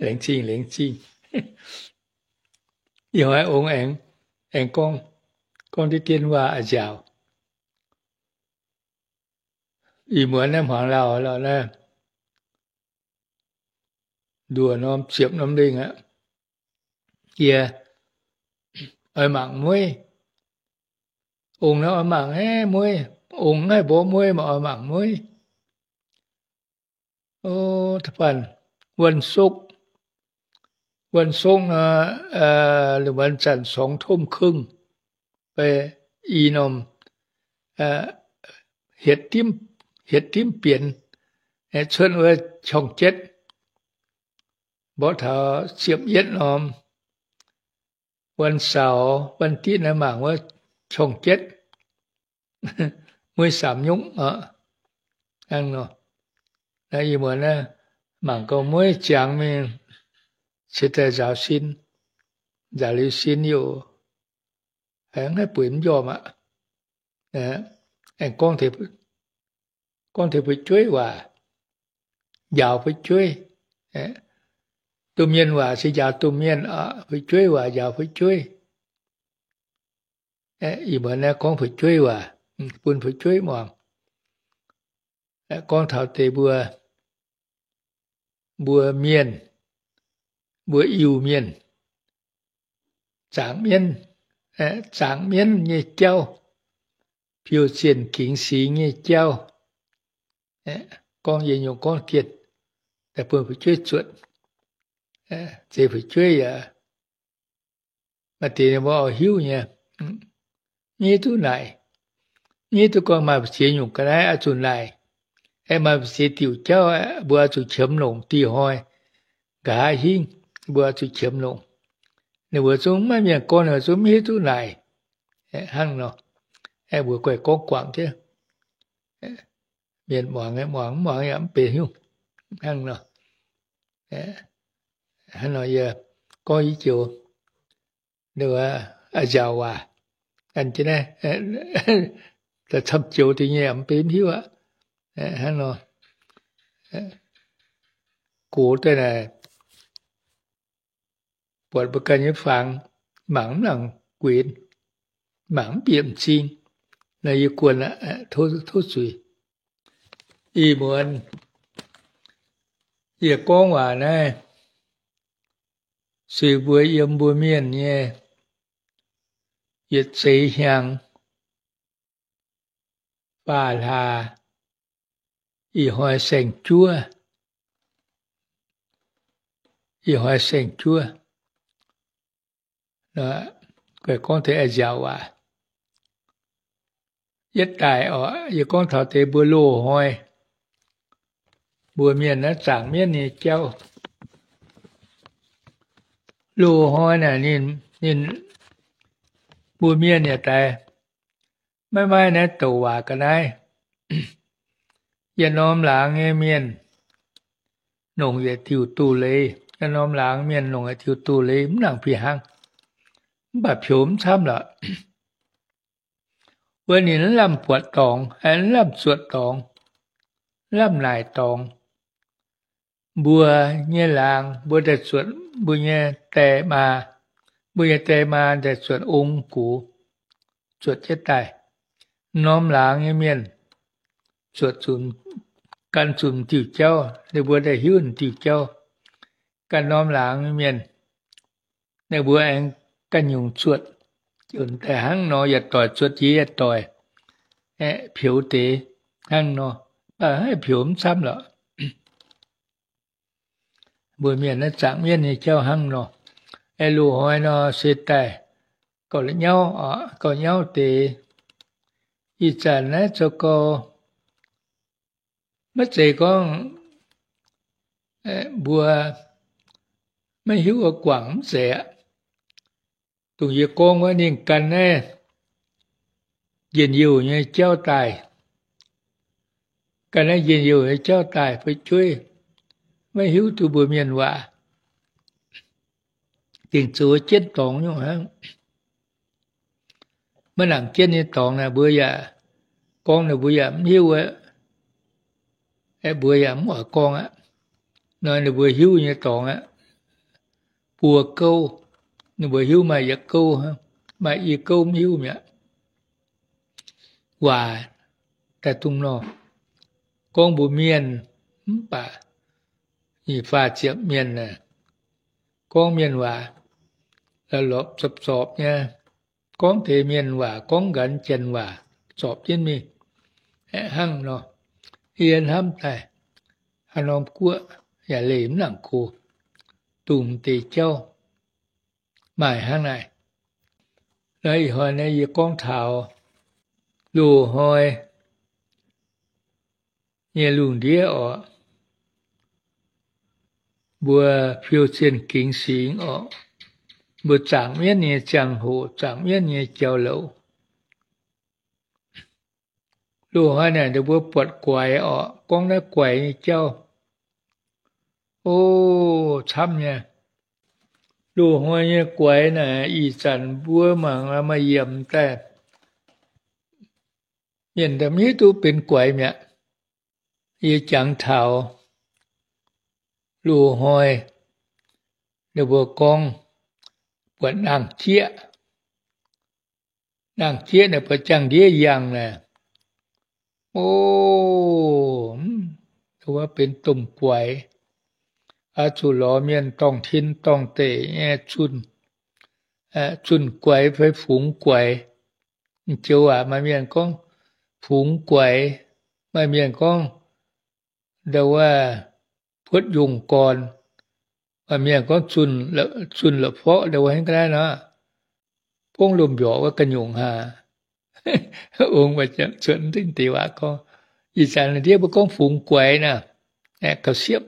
Laengz zingh, laengz zingh. Ih hnoi ong aengx, aengx gorngv, gorngv diqv dien waac a'nziaauc. Ih muonz naaiv hmuangx lauh lorqc naaiv, nduoh norm ziepc norm lengh aqv. Yie oix mangc mueiv. Ong naaiv oix mangc mueiv, ong haih mborqv mueiv maaih oix mangc mueiv. Wuonh sokv, wuonh sokv nor, lungh muonz zanc songx tomv kungx, i norm hietv dimv bienx, cuotv wuov qongx jietv, mborqv taux ziepc yietv norm, wuonh saux wuonh diqv naaiv mangc wuov qongx jietv, mueiv samx nyungc oc. Hnangv nor, naaiv ih muonz naaiv mangc gau mueiv ziangx mingh, cingx daaih nzaaux sin, nzaaux liuz sin youc aengx haih bueix mv njormh aqv. Aengx gorngv taux fu'jueiv waac, njaaux fu'jueiv. Domh mienh waac se njaaux domh mienh, fu'jueiv waac njaaux fu'jueiv. Ih muonz naaiv gorngv fu'jueiv waac, bun fu'jueiv muangx. Gorngv taux deix mbuo, mbuo mienh, mbuo Iu-Mienh, zaangc mienv, zaangc mienv nyei jauv, piou zienh gingx singx nyei jauv. Gorngv yietc nyungc gorngv gien, daaih bun fu'jueiv zuotc. Zeiz fu'jueiv yaac maaih deix ninh mbuo oix hiuv nyei, mv hiuv duqv naaic, mv hiuv duqv gorngv maaih ziex nyungc ga'naaiv oix zuqc naaic, aeqv, maaih ziex diuc jauv mbuo oix zuqc qiemx longc. Dih hnoi nqa'haav hingv mbuo oix zuqc qiemx longc. Ninh mbuo zungv maiv mienh gorngv, ninh mbuo zungv mv hiuv duqv naaic. Hnangv nor, aeqv, mbuo guaih gorngv guangc jienv, mienh muangx, muangx mv muangx yaac mv benx hiuv. Hnangv nor, hnangv nor yie gorngv i joux a'nziaauc waac, an jienv naaiv, camv joux deix nyei yaac mv benx mv hiuv aqv. Hnangv nor, gox daaih naaic, buatc mbuo ganh nyei fangx mangc mv nangc guenx, mangc mv bieqc m'zing, naaiv yie guon aqv, tov zuiz. Ih muonz yie gorngv waac naaiv se mbuo yiem mbuo mienh nyei yietc zeix hnyangx, faah hlaax, ih hnoi saeng-juov, ih hnoi saeng-juov. Gorngv deix a'nziaauc waac, yietv daaih oc, yie gorngv taux deix mbuo loz-hnoi, mbuo mienh naaiv zaangc mienv nyei jauv. Loz-hnoi naaic ninh, ninh, mbuo mienh yaac daaih maiv maaih naaiv douc waac ga'naaiv. Yietc norm laangz nyei mienh longc yietc diuc doz-leiz, yietc norm laangz mienh longc yietc diuc doz-leiz mv nangc fih hnangv, mv baac peux mv camv lorqc. Wuov ninh mv lamh buatc dorngx, mv lamh zuotc dorngx, mv lamh naaic dorngx. Mbuo nyei laangz mbuo daaih zuotc mbuo nyei die maa, mbuo nyei die maa daaih zuotc ong gox, zuotc jienv daaih. Norm laangz nyei mienh zuotc zunc, gan zunc diuh jauv, ninh mbuo daaih hiuv diuh jauv. Ganh norm laangz nyei mienh, ninh mbuo aengx ganh nyungc zuotc, daaih hnangv nor yietc doic zuotc jiex yietc doic, aeqv, peux deix hnangv nor, mv baac haih peux mv camv lorqc. Mbuo mienh naaiv zaangc mienv nyei jauv hnangv nor. Aeqv, loz-hnoi nor se daaih gauh nyauv, gauh nyauv deix. Ih zanc naaiv zoux gau, maiv zeiz gorngv mbuo maiv hiuv oix guangc, mv zeiz aqv. Dongh yie gorngv wuov ninh gan naaiv njien-youh nyei jauv daaih, gan naaiv njien-youh nyei jauv daaih fu'jueiv maiv hiuv duqv mbuo mienh waac, gengh zoux jienv dorngx nyungc hnangv. Maiv nangc jienv nyei dorngx naaic mbuo yaac gorngv naaic mbuo yaac mv hiuv aqv. Aeqv, mbuo yaac mv oix gorngv aqv. Nor ninh mbuo hiuv nyei dorngx aqv. buo gouv. Ninh mbuo hiuv maaih yietc gouv, maaih i gouv mv hiuv mi'aqv. Waac daaih dongh nor, gorngv mbuo mienh mv baac nyei faah ziepc mienh aah, gorngv mienh waac lorpc zorpc zorpc nyei, gorngv deix mienh waac, gorngv nqanx janx waac zorpc jienv mingh. Aeqv, hnangv nor, yie hnamv daaih haaix norm guoqv yaac leih mv nangc go, dongh deix jauv maaih hnangv naaic. Naaiv ih hnoi naaiv yie gorngv taux loz-hnoi nyei lungh ndiev orqc, mbuo fiou zienh gingx singx orqc, mbuo zaangc mienv nyei ziangh hoc, zaangc mienv nyei jauv-louc. Loz-hnoi naaic ninh mbuo buatc guaix orqc, gorngv naaiv guaix nyei jauv, o, camv nyei. Loz-hnoi nyei guaix naaic ih zanc mbuo mangc maaih yiemc daaih, mienh daaih mv hiuv duqv benx guaix mi'aqv. Yie jangx taux loz-hnoi ninh mbuo gorngv buatc nangh jieqv. Nangh jieqv naaic buatc jangx ndiev yangh naaic, o, wuov benx domh guaix, oix zuqc lorz mienh dorngh tin dorngh deic nyei zunh, zunh guaix fai fungx guaix. Joux waac maaih mienh gorngv fungx guaix, maaih mienh gorngv ndau wuov puotv yungh gorn, maaih mienh gorngv zunh la'forqv ndau wuov hengv ga'naaiv nor, bongv loz-mbiorqc wuov ga'nyungc haac. Ong cuotv deix waac gorngv, ih zanc ndiev mbuo gorngv fungx guaix naaic, gauh siepv.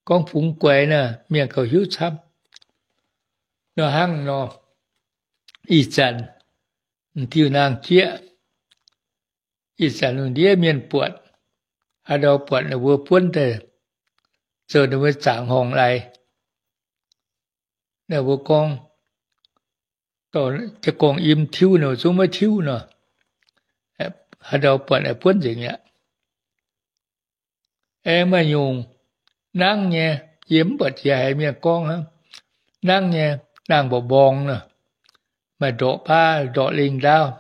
Gorngv fungx guaix naaic mienh gauh hiuv camv. Nor hnangv nor, ih zanc diuh nangh jieqv, ih zanc lungh ndiev mienh buatc, haaix ndau buatc ninh mbuo buonv daaih zoux ninh mbuo zaangc horngh lai. Ninh mbuo gorngv, za'gengh im tiuv ninh mbuo zungv maiv tiuv nor, haaix ndau buatc buonv nzengc mi'aqv. Aengx maaih nyungc nangv nyei, yie mv buatc jiex haiz mienh gorngv hnangv, nangv nyei, nangh mborqv mborngx nor, maaih ndorqc baav ndorqc lingh ndaauv,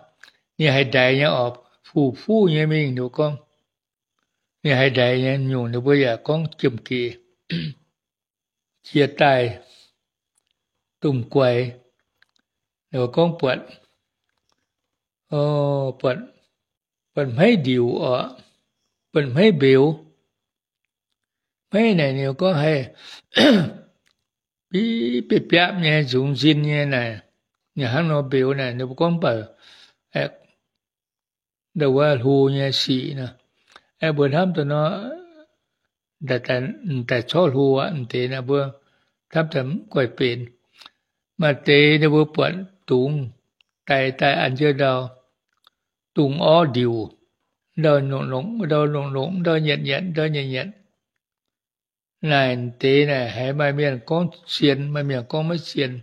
ninh haih ndaix nyei orqc, fuv-fuv nyei mingh nor gorngv, ninh haih ndaix nyei. Nyungc ninh mbuo yaac gorngv jiem-gec jiex daaih, domh guaix, ninh mbuo gorngv buatc, buatc hmeiv ndiuc orqc, buatc hmeiv mbeux. Hmeiv naaic ninh gorngv haih biapv biapv nyei, nzungx nzin nyei naaic, ninh hnangv nor mbeux naaic, ninh mbuo gorngv baac ndau wuov hlo nyei sic nor. Aeqv, mbuo hnamv daaih nor, daaih corc hlo aqv. M'deix naaic mbuo hnamv daaih mv guaih benx. Maaih deix ninh mbuo buatc dungz daix daaih an jienv ndau, dungz orv ndiuc, ndau longc-longc, ndau longc-longc, ndau nyanc-nyanc, ndau nyanc-nyanc. Naaic deix naaic haiz maaih mienh gorngv sienx, maaih mienh gorngv maiv sienx.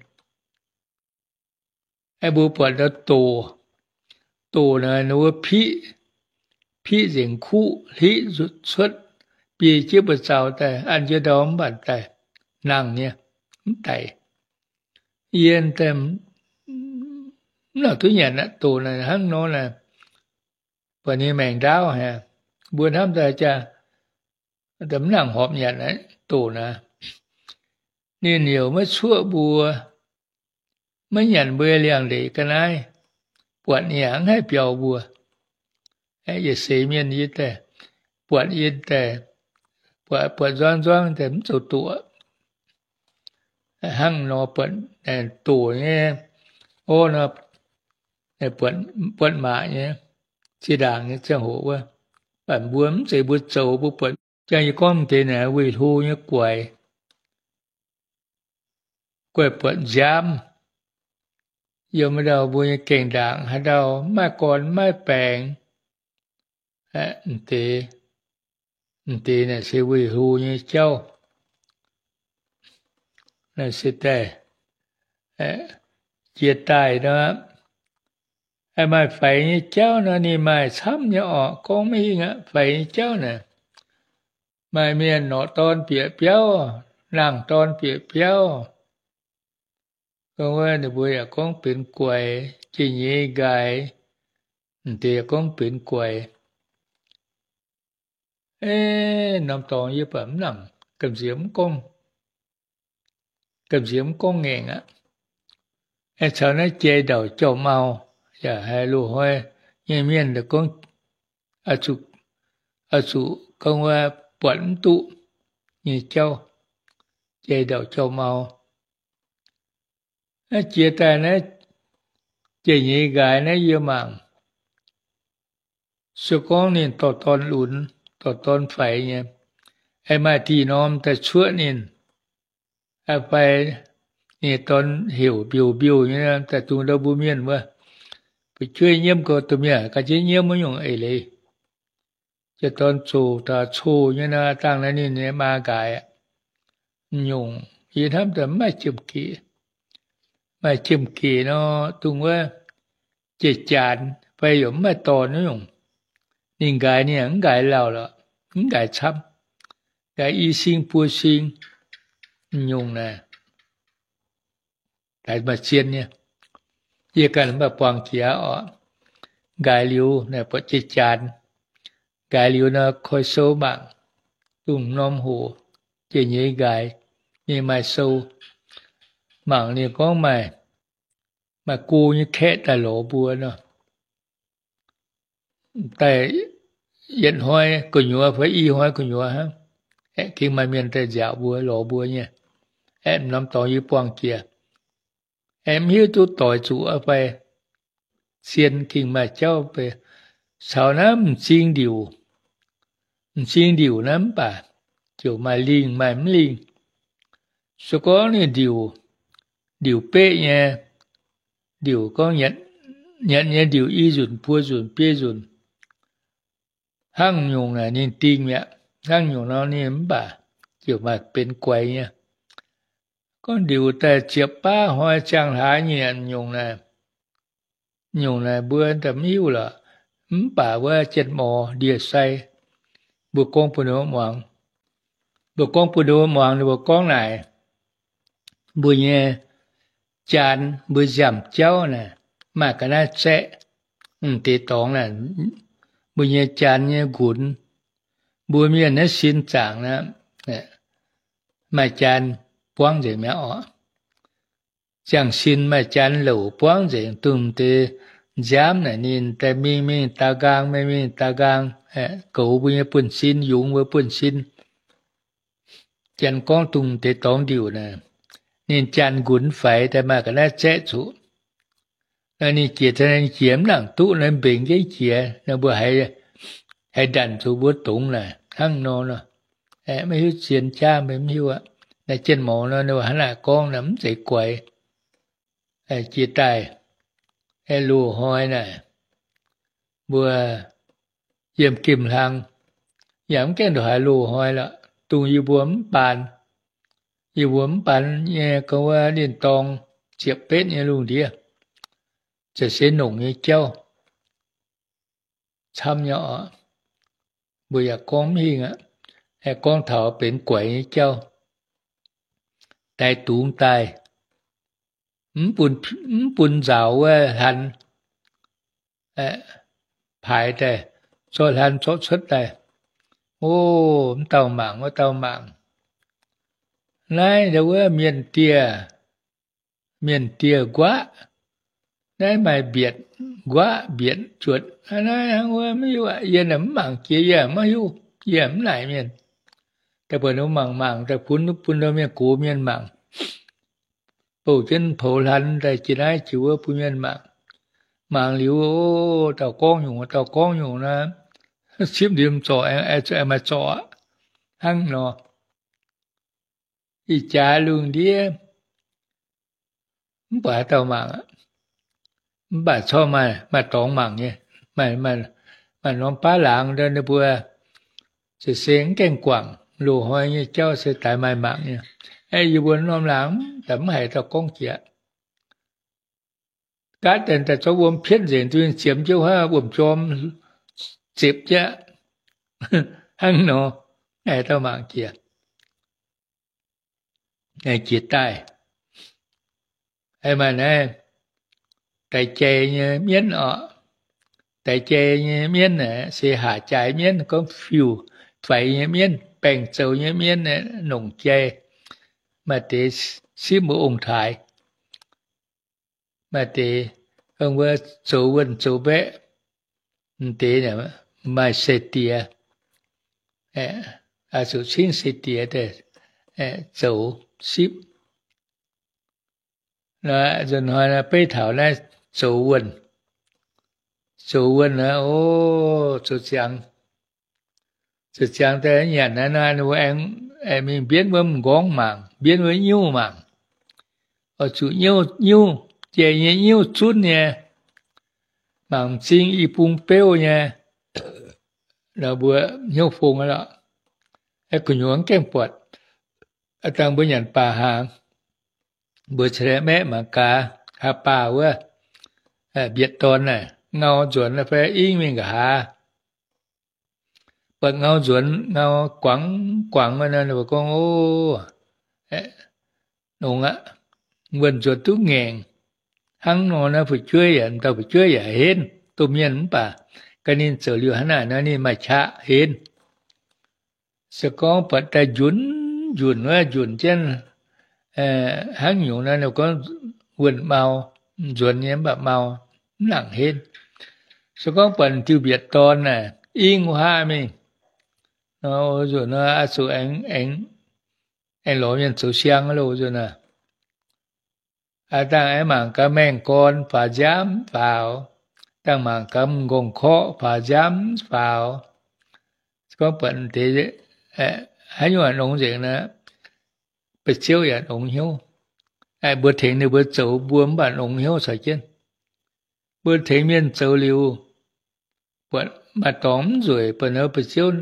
Aeqv, mbuo buatc ndau doc, doc naaic ninh mbuo piqv, piqv nzengc kuqv hlitv cuotv, biei jienv buoz-zaux daaih an jienv ndau mv baac daaih nangh nyei, mv daic. Yie daaih mv nangc duqv nyanc aqv. Doc naaic hnangv nor naaic, buatc ninh maengc ndaauv haic, mbuo hnamv daaih jaax mv nangc horpc nyanc aqv. Doc naaic, ninh heuc maiv cuoqv mbuo, maiv nyanc mbuo nyei liangx-ndeic ga'naaiv, buatc ninh yaac mv haih biaux mbuo. Yietc seix mienh yie daaih buatc, yie daaih buatc nzuangv nzuangv daaih mv zoux doqc. Hnangv nor buatc doc nyei, o, nor buatc maac nyei, zinh ndaangc nyei ziangh hoc wuov, mv baac mbuo mv zeiz mbuo zoux, mbuo buatc jang yie gorngv deix naaic weih hlo nyei guaix, guaih buatc nziaamv. Yiem ndau mbuo nyei gaengh ndaangc haaix ndau mv maaih gorn mv maaih baengx, deix, m'deix naaic se weih hlo nyei jauv. Naaiv se daaih jiex daaih nor, maaih faix nyei jauv nor, ninh maaih camv nyei orqc, gorngv maiv hingh aqv. Faix nyei jauv naaic, maaih mienh norqc dorn bieqc biauv, naang dorn bieqc biauv, Gorngv wuov ninh mbuo yaac gorngv benx guaix, jiex nyeiz nqaaix, m'deix yaac gorngv benx guaix. Norm dorngx yie baac mv nangc, gamh nziex mv gorngv, gamh nziex mv gorngv ngaengc aqv. Aengx caux naaiv jai ndauc jauv-mau yaac haih loz-hnoi nyei mienh gorngv, oix zuqc gorngv wuov buatc mv duqv nyei jauv, jai ndauc jauv-mau. Naaiv jiex daaih naaiv jiex nyeiz nqaaix naaiv yie mangc, se gorngv ninh dorh dorn lunx, dorh dorn faix nyei, aengx maaih diuh norm daaih cuoqv ninh, fai ninh dorn heuc mbiouh mbiouh nyei daaih dungx ndau mbuo mienh wuov, fu'jueiv nyiemv gorx, domh mienh ga'jiex nyiemv wuov nyungc eix leiz. Jiex dorn zoqc taux coh nyei nor, dangh naaiv ninh nyei maa nqaaix aqv. Nyungc yie hnamv daaih mv maaih jiem-geqc, maaih jiem-geqc nor, dongh wuov jiex jaanx fai yaac mv maaih dorn wuov nyungc. Ninh nqaaix ninh yaac mv nqaaix lauh lorqc, mv nqaaix camv, nqaaix i sing buo sing nyungc naaic. Maaih zien nyei, yie ganh maaih buangh jiex oc. Nqaaix liuz naaic buatc jiex jaanx, nqaaix liuz nor koi sou mangc, dongh norm hoc jiex nyeiz nqaaix, ninh maaih sou. Mangc ninh gorngv maaih, maaih go nyei kaeqv daaih lorz mbuo nor. Daaih yietc hnoi gu'nyuoz fai i hnoi gu'nyuoz hnangv, aengx gengh maaih mienh daaih nziaauc mbuo, lorz mbuo nyei. Aengx norm dorngx yie buangh jiex, aengx mv hiuv duqv doix zuqc fai, zien gengh maaih jauv beiv caux naaiv m'zing ndiuc. M'zing ndiuc naaiv mv baac ziouc maaih lingh maaih mv lingh. Se gorngv ninh ndiuc, ndiuc beqv nyei, ndiuc gorngv nyanc nyei ndiuc i nzunc buo nzunc biei nzunc, hnangv nyungc naaic ninh dingh mi'aqv. Hnangv nyungc nor ninh mv baac ziouc maaih benx guaix nyei. Gorngv ndiuc daaih ziepc baav hnoi ziangh hlaax nyanc nyungc naaic, nyungc naaic mbuo daaih mv hiuv lorqc. Mv baac wuov jienv morz ndie-sai, mbuo gorngv bun ninh muangx, mbuo gorngv bun ninh muangx, ninh mbuo gorngv naaic, mbuo nyei jaanx mbuo nziaamv jauv naaic, maaih ga'naaiv zaeqv, m'deix dorngx naaic, mbuo nyei jaanx nyei nqunx, mbuo mienh naaiv sin zaangc naaic, maaih jaanx buangv nzengc mi'aqv oc. Ziangh sin maaih jaanx louc buangv nzengc, dongh m'deix nziaamv naaic ninh daaih mingh mingh da'nqaang, mingh mingh da'nqaang, goux mbuo nyei buonv-sin, yungz mbuo buonv-sin. Janx gorngv dongh deix dorngx ndiuc naaic, ninh jaanx nqunx faix daaih maaih ga'naaiv zaeqv zuqc. Naaiv ninh jiex, ninh jiex mv nangc duqv, naaiv mbengx jienv jiex, naaiv mbuo haiz ndanc zuqc mbuo dongz naaic hnangv nor nor. Maiv hiuv zien jaav, maiv hiuv aqv. Naaiv jienv morz nor, ninh mbuo hnangv naaic gorngv naaic mv zeiz guaix. Jiex daaih loz-hnoi naaic, mbuo yiem gemh hlang, yaac mv gaengh ndongc haaix loz-hnoi lorqc, dongh yie mbuo mv baan, yie mbuo mv baan nyei gorngv wuov ninh dorng ziepc betv nyei lungh ndiev, za'gengh nongc nyei jauv camv nyei oc. Mbuo yaac gorngv mv hingh aqv. Aengx gorngv taux benx guaix nyei jauv, daix dungz daaih, mv bun nzaaux wuov hlan, paaix daaih, zorqv hlan zorqv cuotv daaih. O, mv dauh mangc, wuov dauh mangc. Naaiv wuov mienh dieh, mienh dieh nquaqv. Naaiv maaih mbietc nquaqv, mbietc juotc. Naaiv hnangv wuov maiv hiuv aqv. Yie naaic mv mangc jiex, yie maiv hiuv, yie mv naaic mienh. Daaih buatc ninh mangc mangc, daaih bun, bun mienh gox mienh mangc. Bouh jienv poux hlan daaih jiex naaiv jiex wuov bun mienh mangc. Mangc liuz, o, dauh gorngv nyungc, dauh gorngv nyungc naaiv, cipv liuz zorc, aengx maaih zorc aqv. Hnangv nor, ih jaax lungh ndiev mv buatc haaix dauh mangc aqv. Mv baac corc maaih, maaih dorngx mangc nyei, maaih norm baav laangz ninh mbuo za'gengh mv gaengh guangc, loz-hnoi nyei jauv se daaih maaih mangc nyei. Yie mbuo norm laangz daaih mv haiz dauh gorngv jiex. Gaatv daaih zorqv wuom pietv nzengc, duqv ziemx jiouv hnangv wuom jorm zepc jieqv hnangv nor, mv haiz dauh mangc jiex. Jiex daaih, Maaih naaiv daix jai nyei mienv oc. Daix jai nyei mienv aeqv, se haac jaaix mienv, gorngv fiuv-faix nyei mienv, baengc zoux nyei mienv, nongc jai. Maaih deix sipv mbuo ong-taaix, maaih deix wuov zoux wuonh zoux mbaeqv. M'deix maaih seix diex, zuqc cingv seix diex daaih zoux sipv. Nzunc hnoi beiv taux naaiv zoux wuonh, zoux wuonh aqv, o, zoux ziangx, zoux ziangx daaih nyanc naaiv nor, ninh mbuo aengx mingh mbienv wuov m'nqorngv mangc, mbienv wuov nyuv mangc. Oix zuqc nyuv, nyuv, jai nyei nyuv zunv nyei, mangc m'zing i bung beuv nyei. Nor mbuo hnyouv fong aqv lorqc. Gu'nyuoz mv gaengh buatc, dangh mbuo nyanc baac hnaangx, mbuo cingx maeqv mangc gaax, haaix baac wuov mbietc dorn naaic ngau nzuonx fai ingv mingh nqa'haav. Buatc ngau nzuonx, ngau guangc guangc wuov nor, ninh mbuo gorngv, o, nongx aqv, wuonh nzuonx duqv ngaengc. Hnangv nor naaiv fu'jueiv yaac, m'dauh fu'jueiv yaac henv, domh mienh mv baac gan ninh zoux liuz hnangv naaic nor ninh maaih qaqv henv. Se gorngv buatc daaih njunc njunc wuov, njunc jienv hnangv nyungc nor, ninh gorngv wuonh mau, nzuonx nyei mv baac mau, mv nangc henv. Se gorngv buatc diuh mbietc dorn naaic ingv wuov haav mingh, nzunc nor oix zuqc aengx, aengx lorz mienh zoux siang loh nzunc naaic. Aav dangh aengx mangc gaax maengh gorn faaux nziaamv faaux, dangh mangc gaax m'nqorngv-korqv faaux nziaamv faaux. Gorngv buatc deix haaix nyungc nongx nzengc nor, ba'ziouv yaac nongx hnyouv. Mbuo tengx ninh mbuo zoux mbuo mv baac nongx hnyouv caux jienv. Mbuo tengx mienh zoux liuz, buatc maaih dorngx mv nzueic, buatc ninh ba'ziouv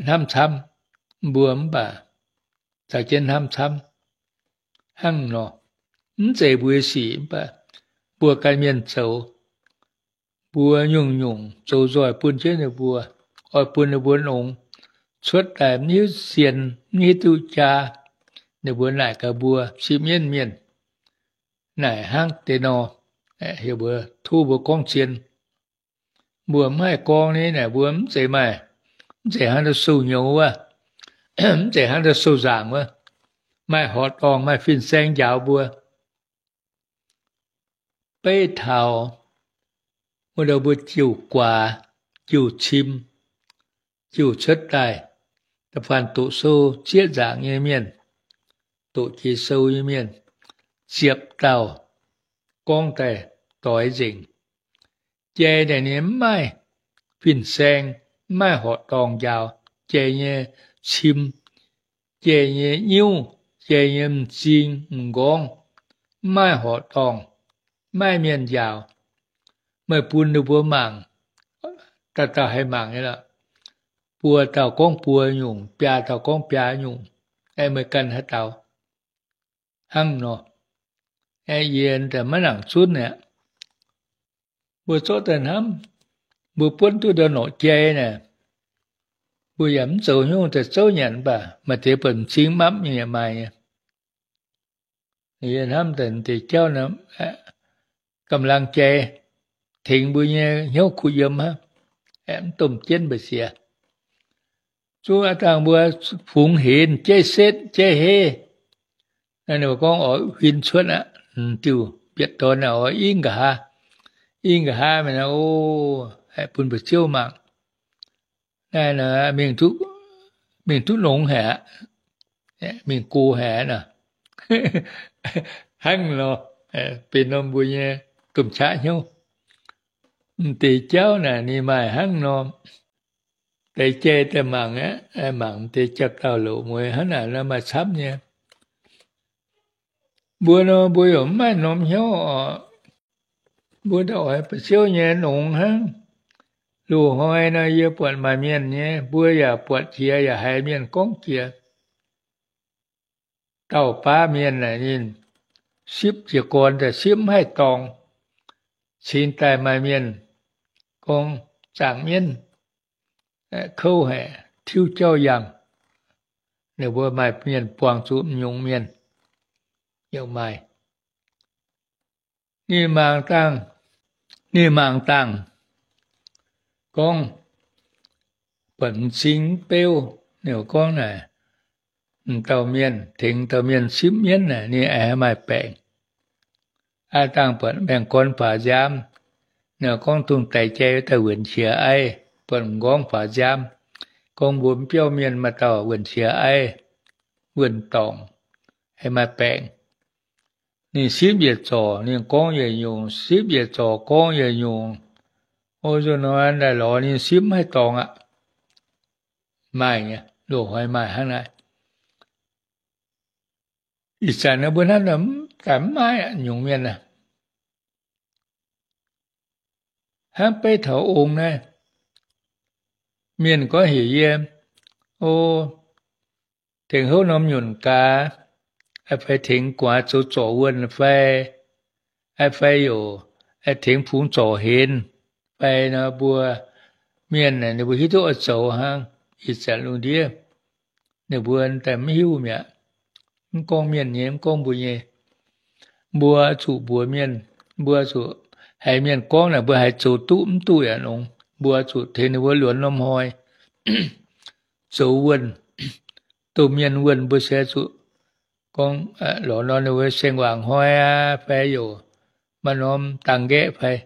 hnamv camv, mbuo mv baac caux jienv hnamv camv. Hnangv nor, mv zeiz mbuo nyei sic, mv baac mbuo ganh mienh zoux, mbuo nyungc-nyungc zoux nzoih bun jienv ninh mbuo, oix bun ninh mbuo nongx, cuotv daaih mv hiuv sienx, mv hiuv duqv jaa. Ninh mbuo naaic gaax mbuo sipv mienv mienh, naaic hnangv deix nor, heuc mbuo, tov mbuo gorngv zien. Mbuo mv haih gorngv ni naaic, mbuo mv zeiz maaih, mv zeiz hnangv nor sou nyouz wuov, mv zeiz hnangv nor sou nzaangc wuov, maaih horqc dorngh, maaih fin-saeng njaaux mbuo. Beiv taux wuov ndau mbuo jiu guaax, jiu cim, jiu cuotv daaih, da'faanh doqc sou zieqv nzaangc nyei mienh, doqc jiex sou nyei mienh, ziepc dauh gorngv daaih doix nzengc. Jai naaic ninh mv maaih fin-saeng, mv maaih horqc dorngh njaaux. Jai nyei cim, jai nyei nyiuv, jai nyei m'zing m'nqorngv, mv maaih horqc dorngh, mv maaih mienh njaaux. Meih bun ninh mbuo mangc, dauh dauh haih mangc nyei lorqc. Buo dauh gorngv buo nyungc, biaa dauh gorngv biaa nyungc. Aeqv, meih ganh haaix dauh? Hnangv nor, aeqv, yie maiv nangc zunv aqv. Mbuo zorqv daaih hnamv, mbuo buonv duqv ndau norqc jai naaic, mbuo yaac mv zoux hnyouv daaih zouv nyanc, mv baac maaih deix buatc m'zing mapv nyei yaac maaih nyei. Yie hnamv daaih deix jauv, กำลังใจ tengx mbuo nyei hnyouv kuh yiem hnangv, mv domh jienv mbu'ziex. Zuqc aav dangh mbuo fungx henv jaiv setv jaiv heiv, ninh mbuo gorngv oix huin cuotv aqv, diuh mbietc dorn naaic oix ingv nqa'haav, ingv nqa'haav mingh, o, bun mbu'ziex mangc. Naaiv nor, mingh duqv longx haic aqv, mingh go haic aqv nor. Hnangv nor, benx norm mbuo nyei domh qaqv hnyouv. M'deix jauv naaic ninh maaih hnangv nor. Deix jai daaih mangc aqv, mangc m'deix jauv-dauh loc mueiz hnangv naaic nor maaih camv nyei. Mbuo nor mbuo yaac mv maaih norm hnyouv oc. Mbuo ndau oix ba'ziouv nyei nongx hnangv. Loz-hnoi nor yie buatc maaih mienh nyei, mbuo yaac buatc qiex yaac haiz mienh gorngv jiex. Dauh baav mienh naaic ninh sipv jiez gorn daaih sipv mv haih dorngx. Cingx daaih maaih mienh gorngv zaangc mienv kouv haic, tiuv jauv yangh. Ninh mbuo maaih mienh buangh zuqc m'nyungc mienh yaac maaih. Ninh mangc dangh, ninh mangc dangh gorngv, buatc m'zing beuv, ninh gorngv naaic, m'dauh mienh, tengx dauh mienh sipv mienv naaic, ninh aengx maaih baengc. Aav dangh buatc maengh gorn faaux nziaamv, ninh gorngv dongh daix jai daaih wuonx qiex aiv, buatc m'nqorngv faaux nziaamv, gorngv mbuo mv biauv mienh maaih dauh wuonx qiex aiv, wuonx dorngc, aengx maaih baengc. Ninh sipv yietc zorc, ninh gorngv yietc nyungc, sipv yietc zorc gorngv yietc nyungc. O, nzunc hnoi daaih lorz ninh sipv maiv haih dorngx aqv. Maaih nyei, loz-hnoi maaih hnangv naaiv. Ih zanc mbuo hnamv daaih mv maaih nyungc mienh aqv. Hnangv beiv taux ong naaiv, mienh gorngv heuc yie, o, tengx houv norm nyunc gaax, fai tengx gu'nguaaz zoux zorc wuonh fai, fai yaac tengx fungx zorc henv fai nor, mbuo mienh ninh mbuo hiuv duqv oix zoux hnangv. Ih zanc lungh ndiev ninh mbuo daaih mv hiuv mi'aqv. Mv gorngv mienh nyei, mv gorngv mbuo nyei, mbuo zuqc mbuox mienh, mbuo zuqc haiz mienh gorngv naaic, mbuo haiz zoux duqv mv duqv yaac nongx, mbuo zuqc tengx ninh mbuo luonx norm hnoi zoux wuonh, dongh mienh wuonh mbuo se zuqc gorngv lorz norm ninh mbuo saeng-waangc hnoi aqv, fai yaac maaih norm dangh nqaeqv fai.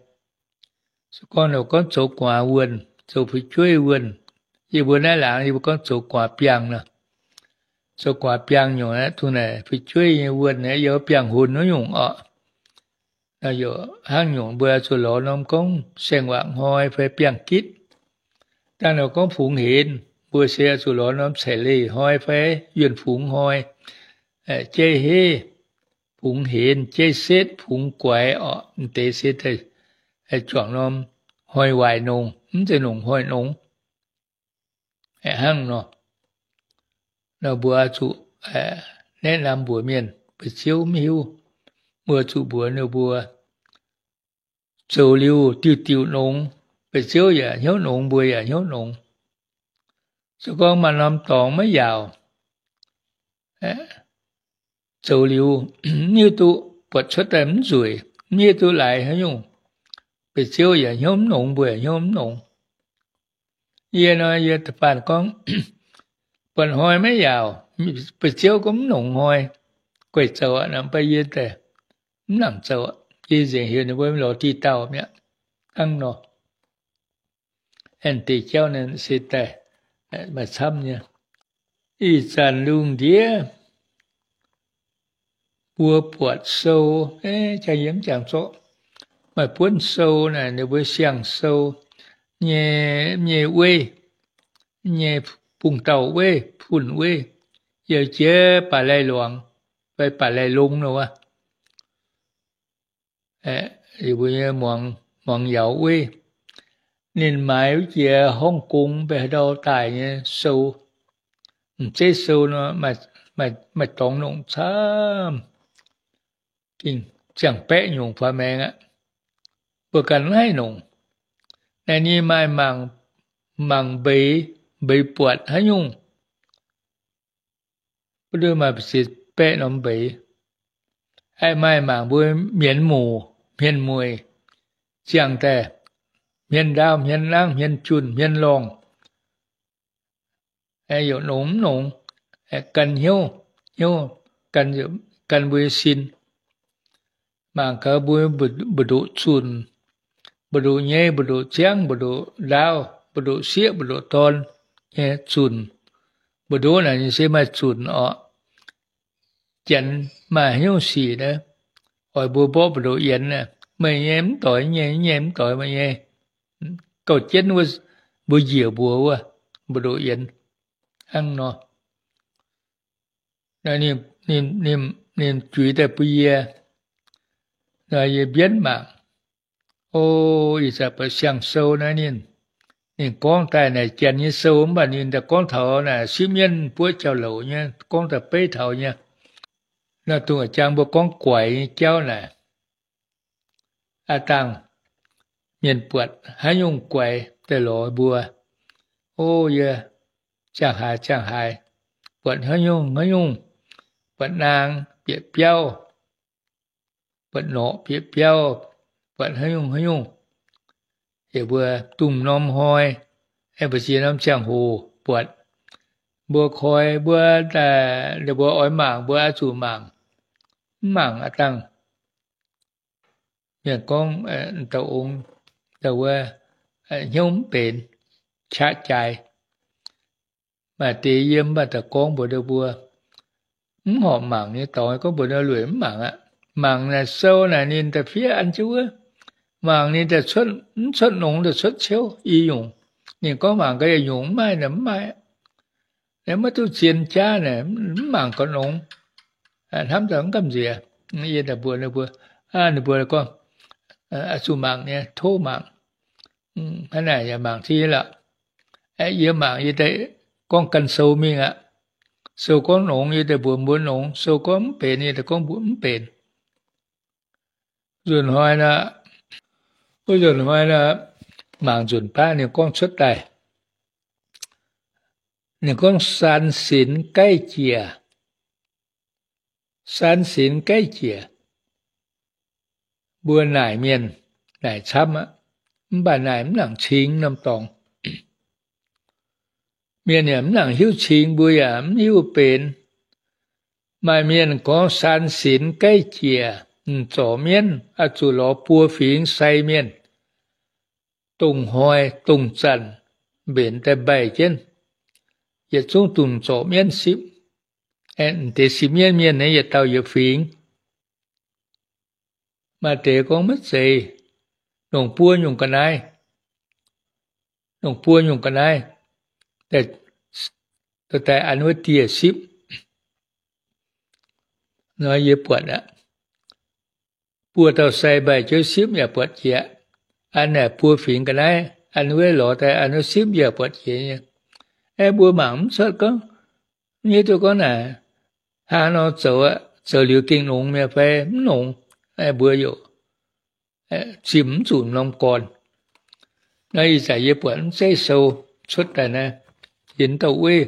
Se gorngv ninh gorngv zoux gu'nguaaz wuonh, zoux fu'jueiv wuonh, yie mbuo naaiv laangz yie mbuo gorngv zoux gu'nguaaz biangh nor. Zoux gu'nguaaz biangh nyungc aeqv, dongh naaic fu'jueiv nyei wuonh aeqv, yiem biangh hunx wuov nyungc orqc. Hnangv nyungc mbuo zuqc lorz norm gorngv saeng-waangc hnoi fai biangh gitv. Dangh nor gorngv fungx henv, mbuo se zuqc lorz norm ceix leih hnoi fai yuonh fungx hnoi, jeiv heiv fungx henv, jeiv setv fungx guaix orqc. M'deix se daaih juangc norm hnoi waaic nongx, mv zeiz nongc hnoi nongx. Hnangv nor, nor mbuo zuqc naeqv naamh mbuox mienh, ba'ziouv mv hiuv, mbuo zuqc mbuox ninh mbuo zoux liuz diuh diuh nongx, ba'ziouv yaac hnyouv nongx, mbuo yaac hnyouv nongx. Se gorngv maaih norm dorngx maiv yaauc, zoux liuz mv hiuv duqv, buatc cuotv daaih mv nzueic, mv hiuv duqv laaix haaix nyungc, ba'ziouv yaac hnyouv mv nongx, mbuo yaac hnyouv mv nongx. Yie nor, yie da'faanh gorngv, buatc hnoi maiv yaauc, ba'ziouv gorngv mv nongx hnoi, gueic zoux aqv, mv baac yie daaih mv nangc zoux. Yie nzengc heuc ninh mbuo lorz diqc dauh mi'aqv. Hnangv nor, aengx deix jauv naaiv se daaih maaih camv nyei. Ih zanc lungh ndiev mbuo buatc sou, jang yie mv jangx zorqv, maaih buonv sou naaic, ninh mbuo siang-sou nyei, nyei weiv, nyei bungx-dauh weiv, fun weiv, yie jiex baac lai luangx fai baac lai long nor wuov. Yie mbuo nyei muangx, muangx yaauz weiv, ninh maaiz wuov jiex Hongkong mbei haaix ndau daaih nyei sou. M'zeiv sou nor, maaih dorngx longc camv, ziangh baeqv nyungc faaux maengx aqv. Mbuo ganh mv haih nongc. Naaiv ninh maaih mangc, mangc mbeix, mbeix buatc haaix nyungc. Mbuo maaih ziepc baeqv norm mbeix. Aeqv, maaih mangc mbuo mienz muoc, hmien mueic, ziangh daaih hmien ndaauv, hmien nangv, hmien junh, hmien lorngh, youc nongx mv nongx, gan hnyouv, hnyouv gan, gan mbuo nyei sin. Mangc gaax mbuo mbu'ndoqc zunc, mbu'ndoqc nyei, mbu'ndoqc ziangv, mbu'ndoqc ndaauv, mbu'ndoqc sieqv, mbu'ndoqc dorn nyei zunc. Mbu'ndoqc naaic nyei se maaih zunc orqc. Janx maaih haaix nyungc sic naaiv, oix mbuo mborqv mbu'ndoqc yienx, meih nyei mv doix, nyei, nyei mv doix, meih nyei. Gauh jienv wuov, mbuo njiec mbuox wuov, mbu'ndoqc yienx hnangv nor. Ninh, ninh juix daaih bun yie, yie mbienv mangc. O, ih zanc buatc siang-sou naaiv ninh, ninh gorngv daaih naaic janx nyei sou, mv baac ninh daaih gorngv taux naaic sipv mienv buoqv jauv-louc nyei, gorngv daaih beiv taux nyei. Naaiv dongh jang mbuo gorngv guaix nyei jauv naaic, aav dangh mienh buatc haaix nyungc guaix daaih lorz mbuo. O, yie ziangh haaix ziangh haaix, buatc haaix nyungc haaix nyungc, buatc naang bieqc biauv, buatc norqc bieqc biauv, buatc haaix nyungc haaix nyungc. Yie mbuo dongh norm hnoi, aengx mbu'ziex norm ziangh hoc buatc. Mbuo koi mbuo, mbuo oix mangc mbuo oix zuqc mangc, mv mangc a'dangh mienh gorngv dauh ong, dauh wuov hnyouv mv benx, qaqv jaaix. Maaih deix yiem mv baac daaih gorngv mbuox ninh mbuo, mv horpc mangc nyei dorngx, gorngv mbuox ninh lueic mv mangc aqv. Mangc naaic sou naaic ninh daaih fiev an jienv wuov. Mangc ninh daaih cuotv, mv cuotv nongx daaih cuotv ciouv i nyungc. Ninh gorngv mangc gaax yietc nyungc mv maaih naaic mv maaih. Maiv duqv zien jaav naaic mv mangc gaax nongx. Hnamv daaih mv gamh nziex. Yie daaih mbuox ninh mbuo, ninh mbuo gorngv, oix zuqc mangc nyei, tov mangc. Hnangv naaic yaac mangc jienv lorqc. Yie mangc yie daaih gorngv gan sou mingh aqv. Sou gorngv nongx yie daaih mbuox mbuo nongx, sou gorngv mv benx yie daaih gorngv mbuox mv benx. Nzunc hnoi nor, wuov nzunc hnoi nor, mangc nzunc baav ninh gorngv cuotv daaih. Ninh gorngv saan sinx gaiv jiex. Saan sinx gaiv jiex. Mbuo naaic mienh naaic camv aqv, mv baac naaic mv nangc cingx norm dorngx. Mienh yaac mv nangc hiuv cingx, mbuo yaac mv hiuv benx. Maaih mienh gorngv saan sinx gaiv jiex, m'zorc mienv oix zuqc lorz buo fingx sai mienh, dongh hnoi dongh zanc mbenc daaih mbaih jienv, yietc zungv dungh m'zorc mienv sipv. M'deix sipv mienv mienh naaiv yietc dauh yietc fingx. Maaih deix gorngv maiv zeiz, longc buo nyungc ga'naaiv, longc buo nyungc ga'naaiv daaih an wuov dieh sipv. Nor yie buatc aqv, buo dauh sai mbaih jienv sipv yaac buatc jiex. An naaic buo fingx ga'naaiv an wuov lorz daaih an wuov sipv yaac buatc jiex nyei. Aeqv, mbuo mangc mv cuotv gorngv, hiuv duqv gorngv naaic, hnangv nor zoux, zoux liuz gengh nongx mi'aqv fai mv nongx. Aeqv, mbuo youc zimh mv zuqc norm gorn. Naaiv ih zanc yie buatc mv zeiv sou cuotv daaih naaiv, yie dauh weiv,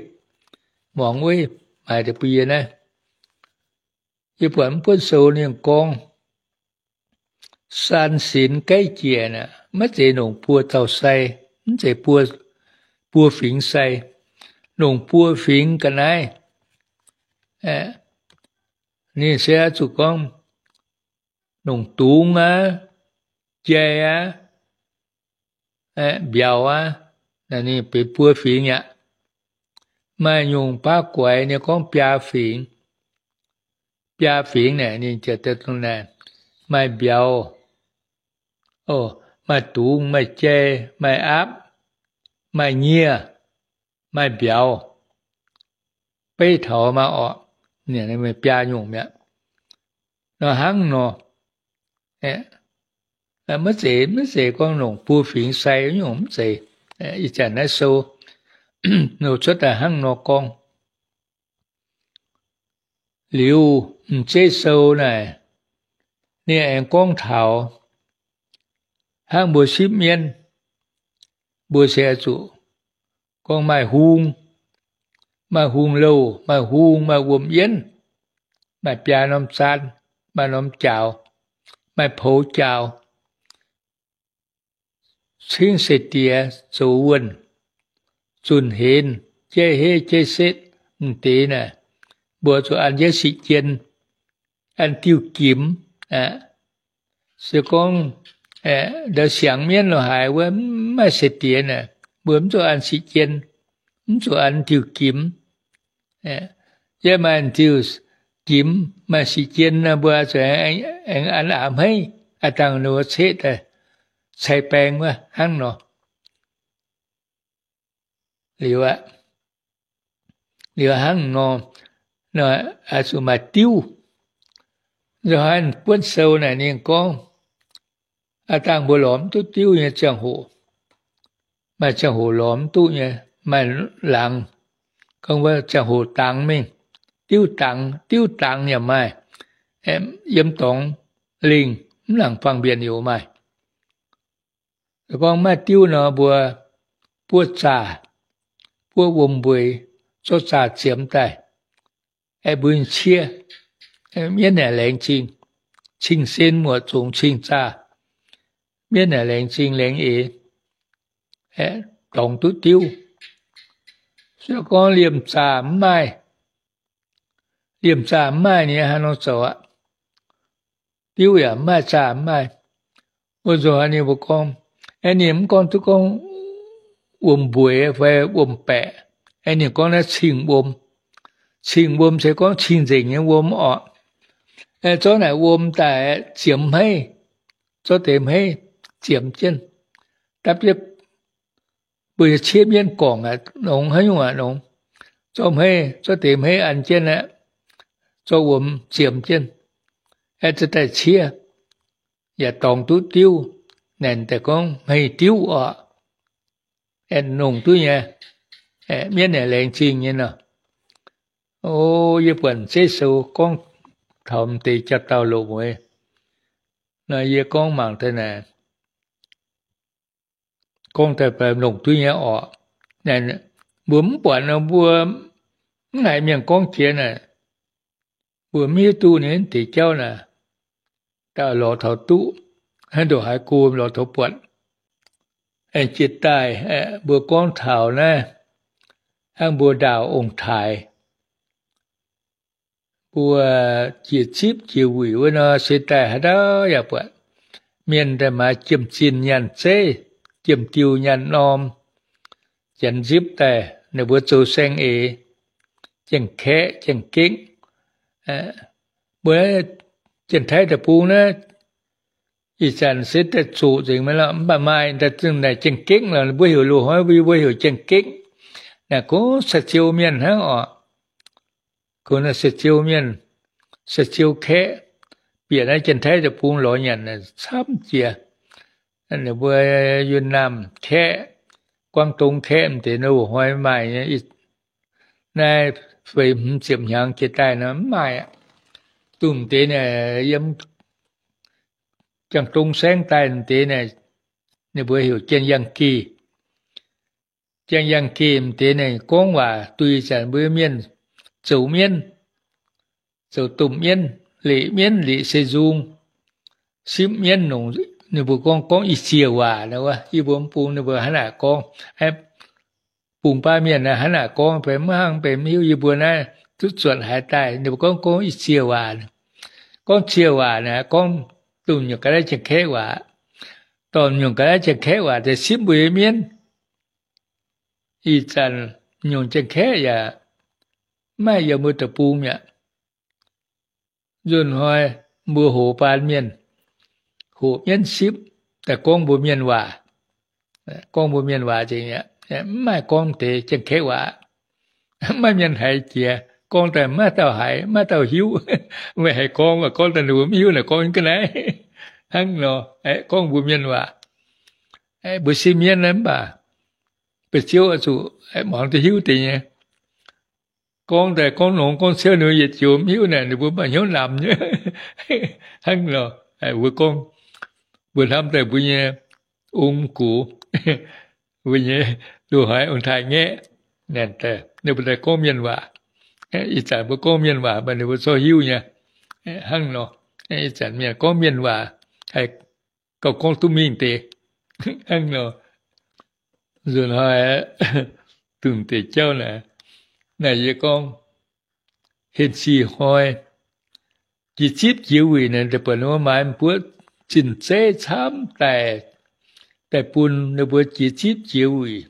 muangx weiv, maaiz deix bun yie naaiv. Yie buatc mv buonv sou ninh gorngv, saan sinx gaiv jiex naaic maiv zeiz longc buo dauh sai, mv zeiz buo, buo fingx sai, longc buo fingx ga'naaiv. Ninh se oix zuqc gorngv longc dungz aqv, jai aqv, mbiauz aqv, ninh benx buo fingx aqv. Maaih nyungc baav guaix ninh gorngv biaa fingx. Biaa fingx naaic ninh ziouc daaih dongh naaic, maaih mbiauz, maaih dungz, maaih jai, maaih aapv, maaih nyiev, maaih mbiauz. Beiv taux maaih orqc, biaa nyungc mi'aqv. Nor hnangv nor, maiv zeiz, maiv zeiz gorngv longc buo fingx sai nyungc, mv zeiz. Ih zanc naaiv sou cuotv daaih hnangv nor gorngv. Liuz m'zeiv sou naaic, ninh aengx gorngv taux hnangv mbuo sipv mienv, mbuo se zuqc gorngv maaih hung, maaih hung louh, maaih hung, maaih wuom yienv, maaih biaa norm zaan, maaih norm jaaux, maaih poux jaaux, cingv se-diex zoux wuonh, zunh henv, jaiv heiv jaiv setv, m'deix naaic, mbuo zuqc an jienv sic jien, an diuh gimx aqv. Se gorngv ndau siangx mienv lo haaix wuov mv maaih se-diex naaic, mbuo mv zuqc an sic jien, mv zuqc an diuh gimx. Yie maaih diuh gimx, maaih sic jien nor, mbuo zuqc aengx an aav hmeiv, aa dangh ninh mbuo ceqv daaih cai baeng wuov hnangv nor. Liuz aqv, liuz hnangv nor, oix zuqc maaih diuv. Nzunc hnoi buonv sou naaic ninh gorngv, aa dangh mbuo lorz mv duqv diuv nyei ziangh hoc, maaih ziangh hoc lorz mv duqv nyei, maaih laangz, gorngv wuov ziangh hoc dangx mingh, diuv dangx, diuv dangx yaac maaih, yiem dorngx lingh mv nangc fangx mbienc yoc maaih. Gorngv maaih diuv nor, mbuo buoqv zaah, buoqv wuom-mbueix, zorqv zaah ziemx daaih, aeqv, mbuo ciev, mienv naaic laengz zingh, cing-sen muoqc zungx cing-zaah. Mienv naaic laengz zingh laengz eix, aeqv, dorngx duqv diuv. Se gorngv liemh zaah mv maaih, liemh zaah mv maaih ninh haaix nor zoux aqv. Diuv yaac mv maaih, zaah mv maaih. Wuov nzunc haaix ninh mbuo gorngv, aeqv, ninh mv gorngv duqv gorngv wuom-mbueiz fai wuom-baeqc, aeqv, ninh gorngv naaiv cing-wuom. Cing-wuom se gorngv cing-nzengc nyei wuom orqc. Aeqv, zorqv naaic wuom daaih ziemx hmeiv, zorqv deix hmeiv ziemx jienv, dapv jienv, mbuo nyei ciev mienv gorngc aqv, nongx haaix nyungc aqv nongx, zorqv hmeiv, zorqv deix hmeiv an jienv aqv, zorqv wuom ziemx jienv, aeqv, za'gengh daaih ciev, yaac dorngx duqv diuv. Naaic daaih gorngv hmei diuv orqc. Aeqv, nongc duqv nyei. Aeqv, mienv naaic laengz zingh nyei nor. O, yie buatc zeiv sou gorngv taux m'deix jauv-dauh loz mueiz. Nor yie gorngv mangc daaih naaic, gorngv daaih nongc duqv nyei orqc. Mbuo mv buatc nor, mbuo mv haiz mienh gorngv jiex naaic, mbuo mv hiuv duqv ninh deix jauv naaic, daaih lorz taux duqv, hnangv ndongc haaix go lorz taux buatc. Aengx jiex daaih, mbuo gorngv taux naaiv, hnangv mbuo ndaauh ong-taaix, mbuo jiex zipv jiex wuic wuov nor, se daaih haaix dauh yaac buatc mienh daaih maaiz jiem-zinh nyaanh zeiv, jiem-diuh nyaanh norm, janx nzipv daaih ninh mbuo zoux saeng-eix, jangx-kaeqv jangx-gekv. Mbuo Janx-Taiv deic-bung naaiv, ih zanc se daaih zoqc nzengc maiv lorqc, mv baac maaih daaih zungv naaic jangx-gekv lorqc, mbuo heuc loz-hnoi mbuo, mbuo heuc jangx-gekv. Naaic kungx sai-ziou mienh hnangv orqc. Kungx naaic sai-ziou mienh, sai-zieu kaeqv, bieqc naaiv Janx-Taiv deic-bung lorz nyanc camv jiex. Ninh mbuo Yunh Naamh kaeqv, Guangv Dong kaeqv m'deix nor, loz-hnoi maaih nyei. Naaiv feix hmz ziepc hnyangx jiex daaih nor mv maaih aqv. Dongh m'deix naaic yiem Guangv Dong saengv daaih m'deix naaic, ninh mbuo heuc Jien-Yangh Geh. Jien-Yangh Geh m'deix naaic gorngv waac duih zanc mbuo mienh zoux mienv, zoux domh mienv, leqc mienv, leqc se nzung, sipv mienv nongc. Ninh mbuo gorngv, gorngv ih zie waac naaic wuov, yie mbuo mv bung ninh mbuo hnangv naaic gorngv. Bung baav mienh naaic hnangv naaic gorngv, benx mv hnangv, benx mv hiuv. Yie mbuo naaiv duqv zuotc haaix daaih ninh mbuo gorngv, gorngv ih zie waac. Gorngv zie waac naaic gorngv domh nyungc ga'naaiv Janx-Kaeqv waac. Dorh nyungc ga'naaiv Janx-Kaeqv waac daaih sipv mbuo nyei mienv. Ih zanc nyungc Janx-Kaeqv yaac mv maaih yiem mbuo deic-bung mi'aqv. Nzunc hnoi mbuo hoc baan mienh, hoqc mienv sipv daaih gorngv mbuo mienh waac. Gorngv mbuo mienh waac nzengc mi'aqv, mv maaih gorngv deix Janx-Kaeqv waac. Maiv mienh haiz jiex, gorngv daaih maiv dauh haiz, maiv dauh hiuv. Meih haiz gorngv, gorngv daaih ninh mbuo mv hiuv naaic gorngv ga'naaiv. Hnangv nor, gorngv mbuo mienh waac. Mbuo sin mienv naaiv mv baac, ba'ziouv oix zuqc muangx duqv hiuv deix nyei. Gorngv daaih gorngv nongx gorngv ciouv ninh mbuo yietc joux mv hiuv naaic, ninh mbuo mv baac hnyouv namx nyei. Hnangv nor, mbuo gorngv, mbuo hnamv daaih mbuo nyei ong-gux, mbuo nyei loz-hnoi ong-taaix-ngaeqv, ninh mbuo daaih gorngv mienh waac. Ih zanc mbuo gorngv mienh waac mv baac ninh mbuo corc hiuv nyei. Hnangv nor, ih zanc mienh gorngv mienh waac haih gauh gorngv duqv mingh deix. Hnangv nor, nzunc hnoi dungh deix jauv naaic, naaic yie gorngv, henv sic hnoi jiex zipv jiex wuic naaic, daaih buatc ninh mbuo maaiz mbuoqc zinh zeiv camv daaih, daaih bun ninh mbuo jiex zipv jiex wuic.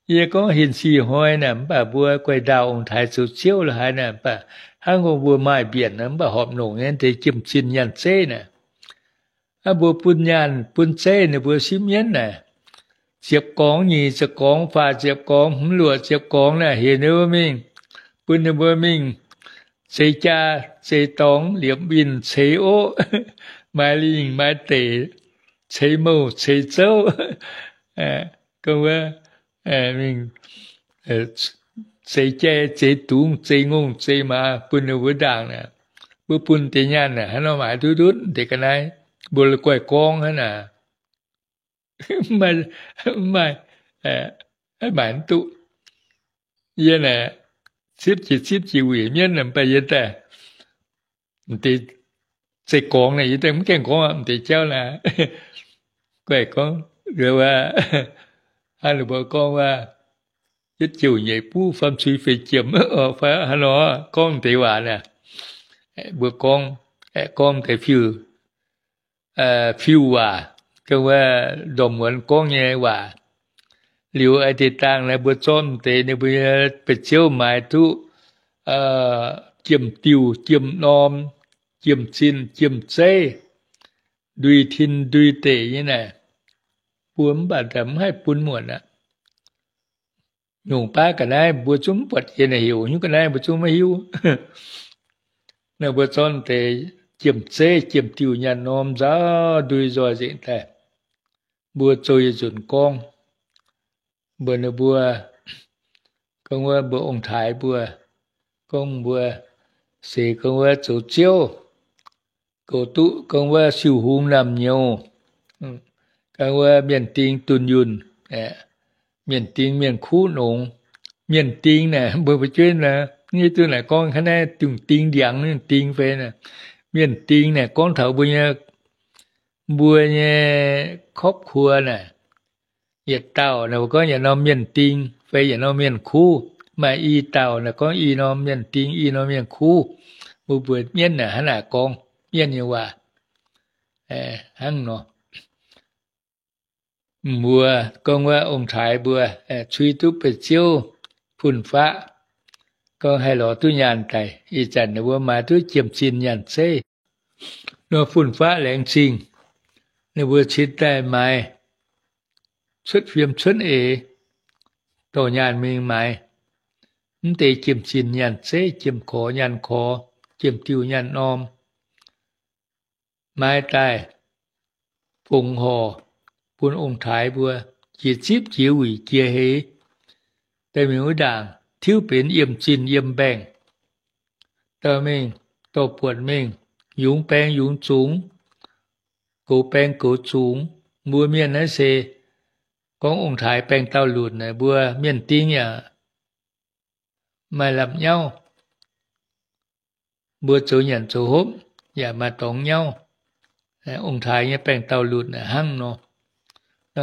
Yie gorngv henv sic hnoi naaic mv baac mbuo guaix ndaauh ong-taaix zoux ziouv la'haaix naaic, mv baac hnangv gorngv mbuo maaih mbienc mv baac horpc longc nyei deix jiem-zinh nyaanh zeiv naaic. Aa, mbuo bun nyaanh bun zeiv ninh mbuo sipv mienv naaic, ziepc gorngv, nyic ziepc gorngv, faah ziepc gorngv, hmz luoqc ziepc gorngv naaic, heuc ninh mbuo mingh, bun ninh mbuo mingh zeix jaa, zeix dorngx, liepc winh, ceix oqv, maaiz lingh maaiz deic, ceix mouh ceix zouv, gorngv wuov, mingh zeix jai, zeix dungz, zeix ngongh, zeix maaz bun ninh mbuo ndaangc naaic. Mbuo bun deix nyaanh naaic hnangv nor maaiz duqv ndutv deix ga'naaiv. Mbuo guaih gorngv hnangv naaic, mv maaih, mv maaih mv duqv. Yie naaic zipv jiex zipv jiex wuic mienv naaic, mv baac yie daaih m'deix Zeiz gorngv naaic, yie daaih mv gaengh gorngv aqv, m'deix jauv naaic. Guaih gorngv, hnangv ninh mbuo gorngv waac, yietv jouh nyeic buv faam cui feix jiemh, fai hnangv nor gorngv m'deix waac naaic. Mbuo gorngv, gorngv m'deix fiuv, fiuv waac, gorngv wuov ndorm muonz gorngv nyei waac. Liuz a'deix dangh naaic mbuo zorqv m'deix ninh mbuo nyei ba'ziouv maaiz duqv jiem-diuh, jiem-norm, jiem-zinh, jiem-zeiv, ndui tin ndui deic nyei naaic, mbuo mv baac mv haih bun muonc aqv. Nyungc baav ga'naaiv mbuo zungv mv buatc jiex naaic, heuc nyungc ga'naaiv mbuo zungv maiv hiuv. Naaiv mbuo zorqv deix jiem-zeiv jiem-diuh nyaanh norm nzauh ndui nzoih nzengc daaih, mbuo zoux yietc nzunc gorngv. Mbuox ninh mbuo, gorngv wuov mbuo ong-taaix mbuo, gorngv mbuo seix gorngv wuov zoux ziouv, goux duqv gorngv wuov siou hung naamh nyouz, gorngv wuov mienh ding dunh yunh, mienh ding mienh kuv nongx. Mienh ding naaic mbuo fu'jueiv naaic, hiuv duqv naaic gorngv hnangv naaiv dungx ding ndiangx ding fai naaic. Mienh ding naaic gorngv taux mbuo nyei, mbuo nyei ครอบครัว naaic, yietc dauh naaic mbuo gorngv yietc norm mienh ding fai yietc norm mienh kuv. Maaih i dauh naaic gorngv i norm mienh ding, i norm mienh kuv. Mbuo mbuox mienv naaic hnangv naaic gorngv, mienv nyei waac hnangv nor. Mbuo gorngv wuov ong-taaix mbuo cui duqv ba'ziouv fun-faqv, gorngv haih lorz duqv nyaanh daaih. Ih zanc ninh mbuo maaiz duqv jiem-zinh nyaanh zeiv nor, fun-faqv laengz zingh. Ninh mbuo cingx daaih maaiz cuotv fiem cuotv eix dorh nyaanh mingh maaiz mv deix jiem-zinh nyaanh zeiv, jiem-korx nyaanh korx, jiem-diuh nyaanh norm. Maaiz daaih fongx horc bun ong-taaix mbuo jiex zipv jiex wuic jiex heix, daaih mingh wuov ndaangc tiuv benx yiem zinh yiem mbaengx. Dorh mingh, dorh buonc mingh, yungz baeng yungz zungx, goux baeng goux zungx. Mbuo mienh naaiv se gorngv ong-taaix baengh dauh lunc naaic, mbuo mienh ding yaac maaih lamh nyauv. Mbuo zoux nyanc zoux hopv yaac maaih dorngx nyauv. Ong-taaix nyei baengh dauh lunc naaic hnangv nor.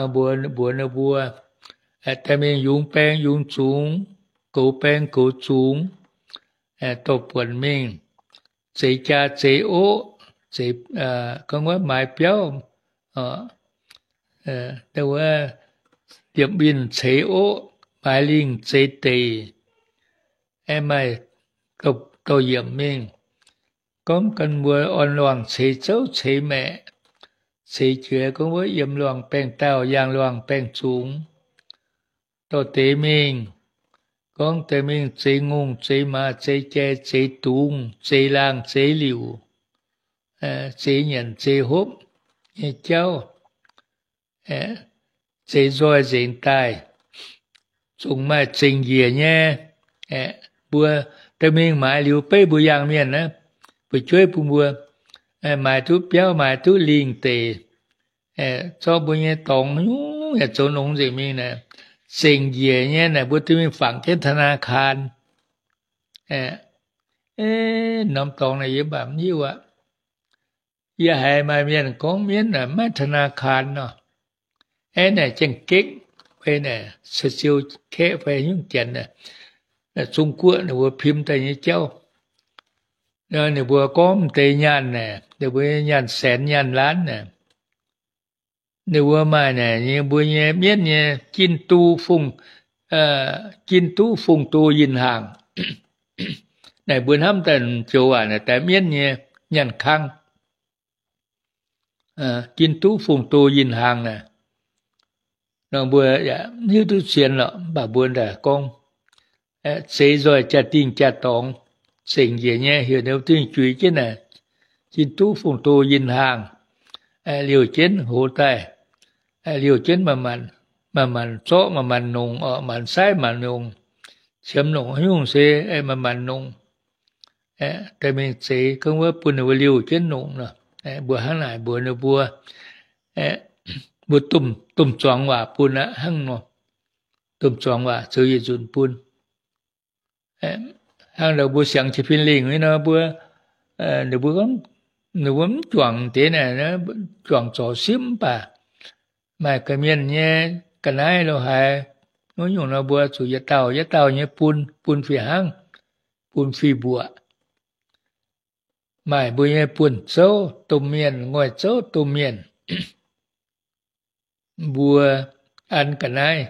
Mbuo mbuox ninh mbuo, daaih mingh yungz baeng yungz zungx, goux baeng goux zungx, dorh buonc mingh, zeix jaa zeix oqv, gorngv wuov maaiz biauv, wuov liepc winh ceix oqv, maaiz lingh zeix deic, aengx maaih dorh yiemc mingh. Gorngv gan mbuo orn luangh ceix zouv ceix maeqc, ceix jiex gorngv wuov yiem luangh baengh dauh, yangh luangh baengh zungx, dorh deix mingh. Gorngv deix mingh zeix ngongh zeix maaz zeix jai zeix dungz zeix laangh zeix liuc, zeix nyanc zeix hopv nyei jauv, zeix nzoih nzengc daaih, zungv maaih zengc njiec nyei. Mbuo deix mingh maaiz liuz beiv mbuo yangh mienh naaiv, fu'jueiv bun mbuo maaiz duqv biauv, maaiz duqv lingh deic, zorqv mbuo nyei dorngx nyungc yaac zoux nongx nzengc mingh naaic, zengc njiec nyei naaic, mbuo deix mingh fangx jienv ธนาคาร. Norm dorngx naaic yie mv baac mv hiuv aqv. Yie haiz maaih mienh gorngv mienv naaic maiv ธนาคาร nor. Aeqv, naaic Janx-Gekv fai naaic Ca'siou Kaeqv fai nyungc Janx, Zung-Guoqv ninh mbuo pim daaih nyei jauv. Ninh mbuo gorngv m'deix nyaanh naaic, ninh mbuo nyaanh saenx nyaanh laanv naaic, ninh mbuo maaih naaic nyei mbuo nyei mienv nyei กินดู fung, กินดู fung-do yinh haangh. Naaic mbuo hnamv daaih joux waac naaic daaih mienv nyei nyaanh kangv, กินดู fung-do yinh haangh naaic. Nor mbuo yaac mv hiuv duqv sienx lorqc, mv baac mbuo daaih gorngv zeix nzoih jaa-dingh jaa-dorngx, zengc njiec nyei heuc ninh mbuo dingh juix jienv naaic, กินดู fung-do yinh haangh, liouh jienv hoz daaih, liouh jienv maaih maanc zorqv maaih maanc nongc, orqc, maanc saiv maanc nongc, qiemx nongc haaix nyungc se maaih maanc nongc. Daaih mingh zeix gorngv wuov bun ninh mbuo liouh jienv nongc nor. Mbuo hnangv naaic mbuox ninh mbuo, mbuo domh zuangx waac bun aqv hnangv nor. Domh zuangx waac zoux yietc nzunc bun. Hnangv nor mbuo siangx jiex fin lingh nyei nor mbuo, ninh mbuo gorngv ninh mbuo mv juangc deix naaic, juangc zorc simv mv baac maaih ga'mienh nyei ga'naaiv lo haaix, wuov nyungc nor mbuo zuqc yietc dauh yietc dauh nyei bun, bun fih hnangv, bun fih mbuoqc. Maaih mbuo nyei buonv-zouv domh mienh, ngoic zouv domh mienh, mbuo an ga'naaiv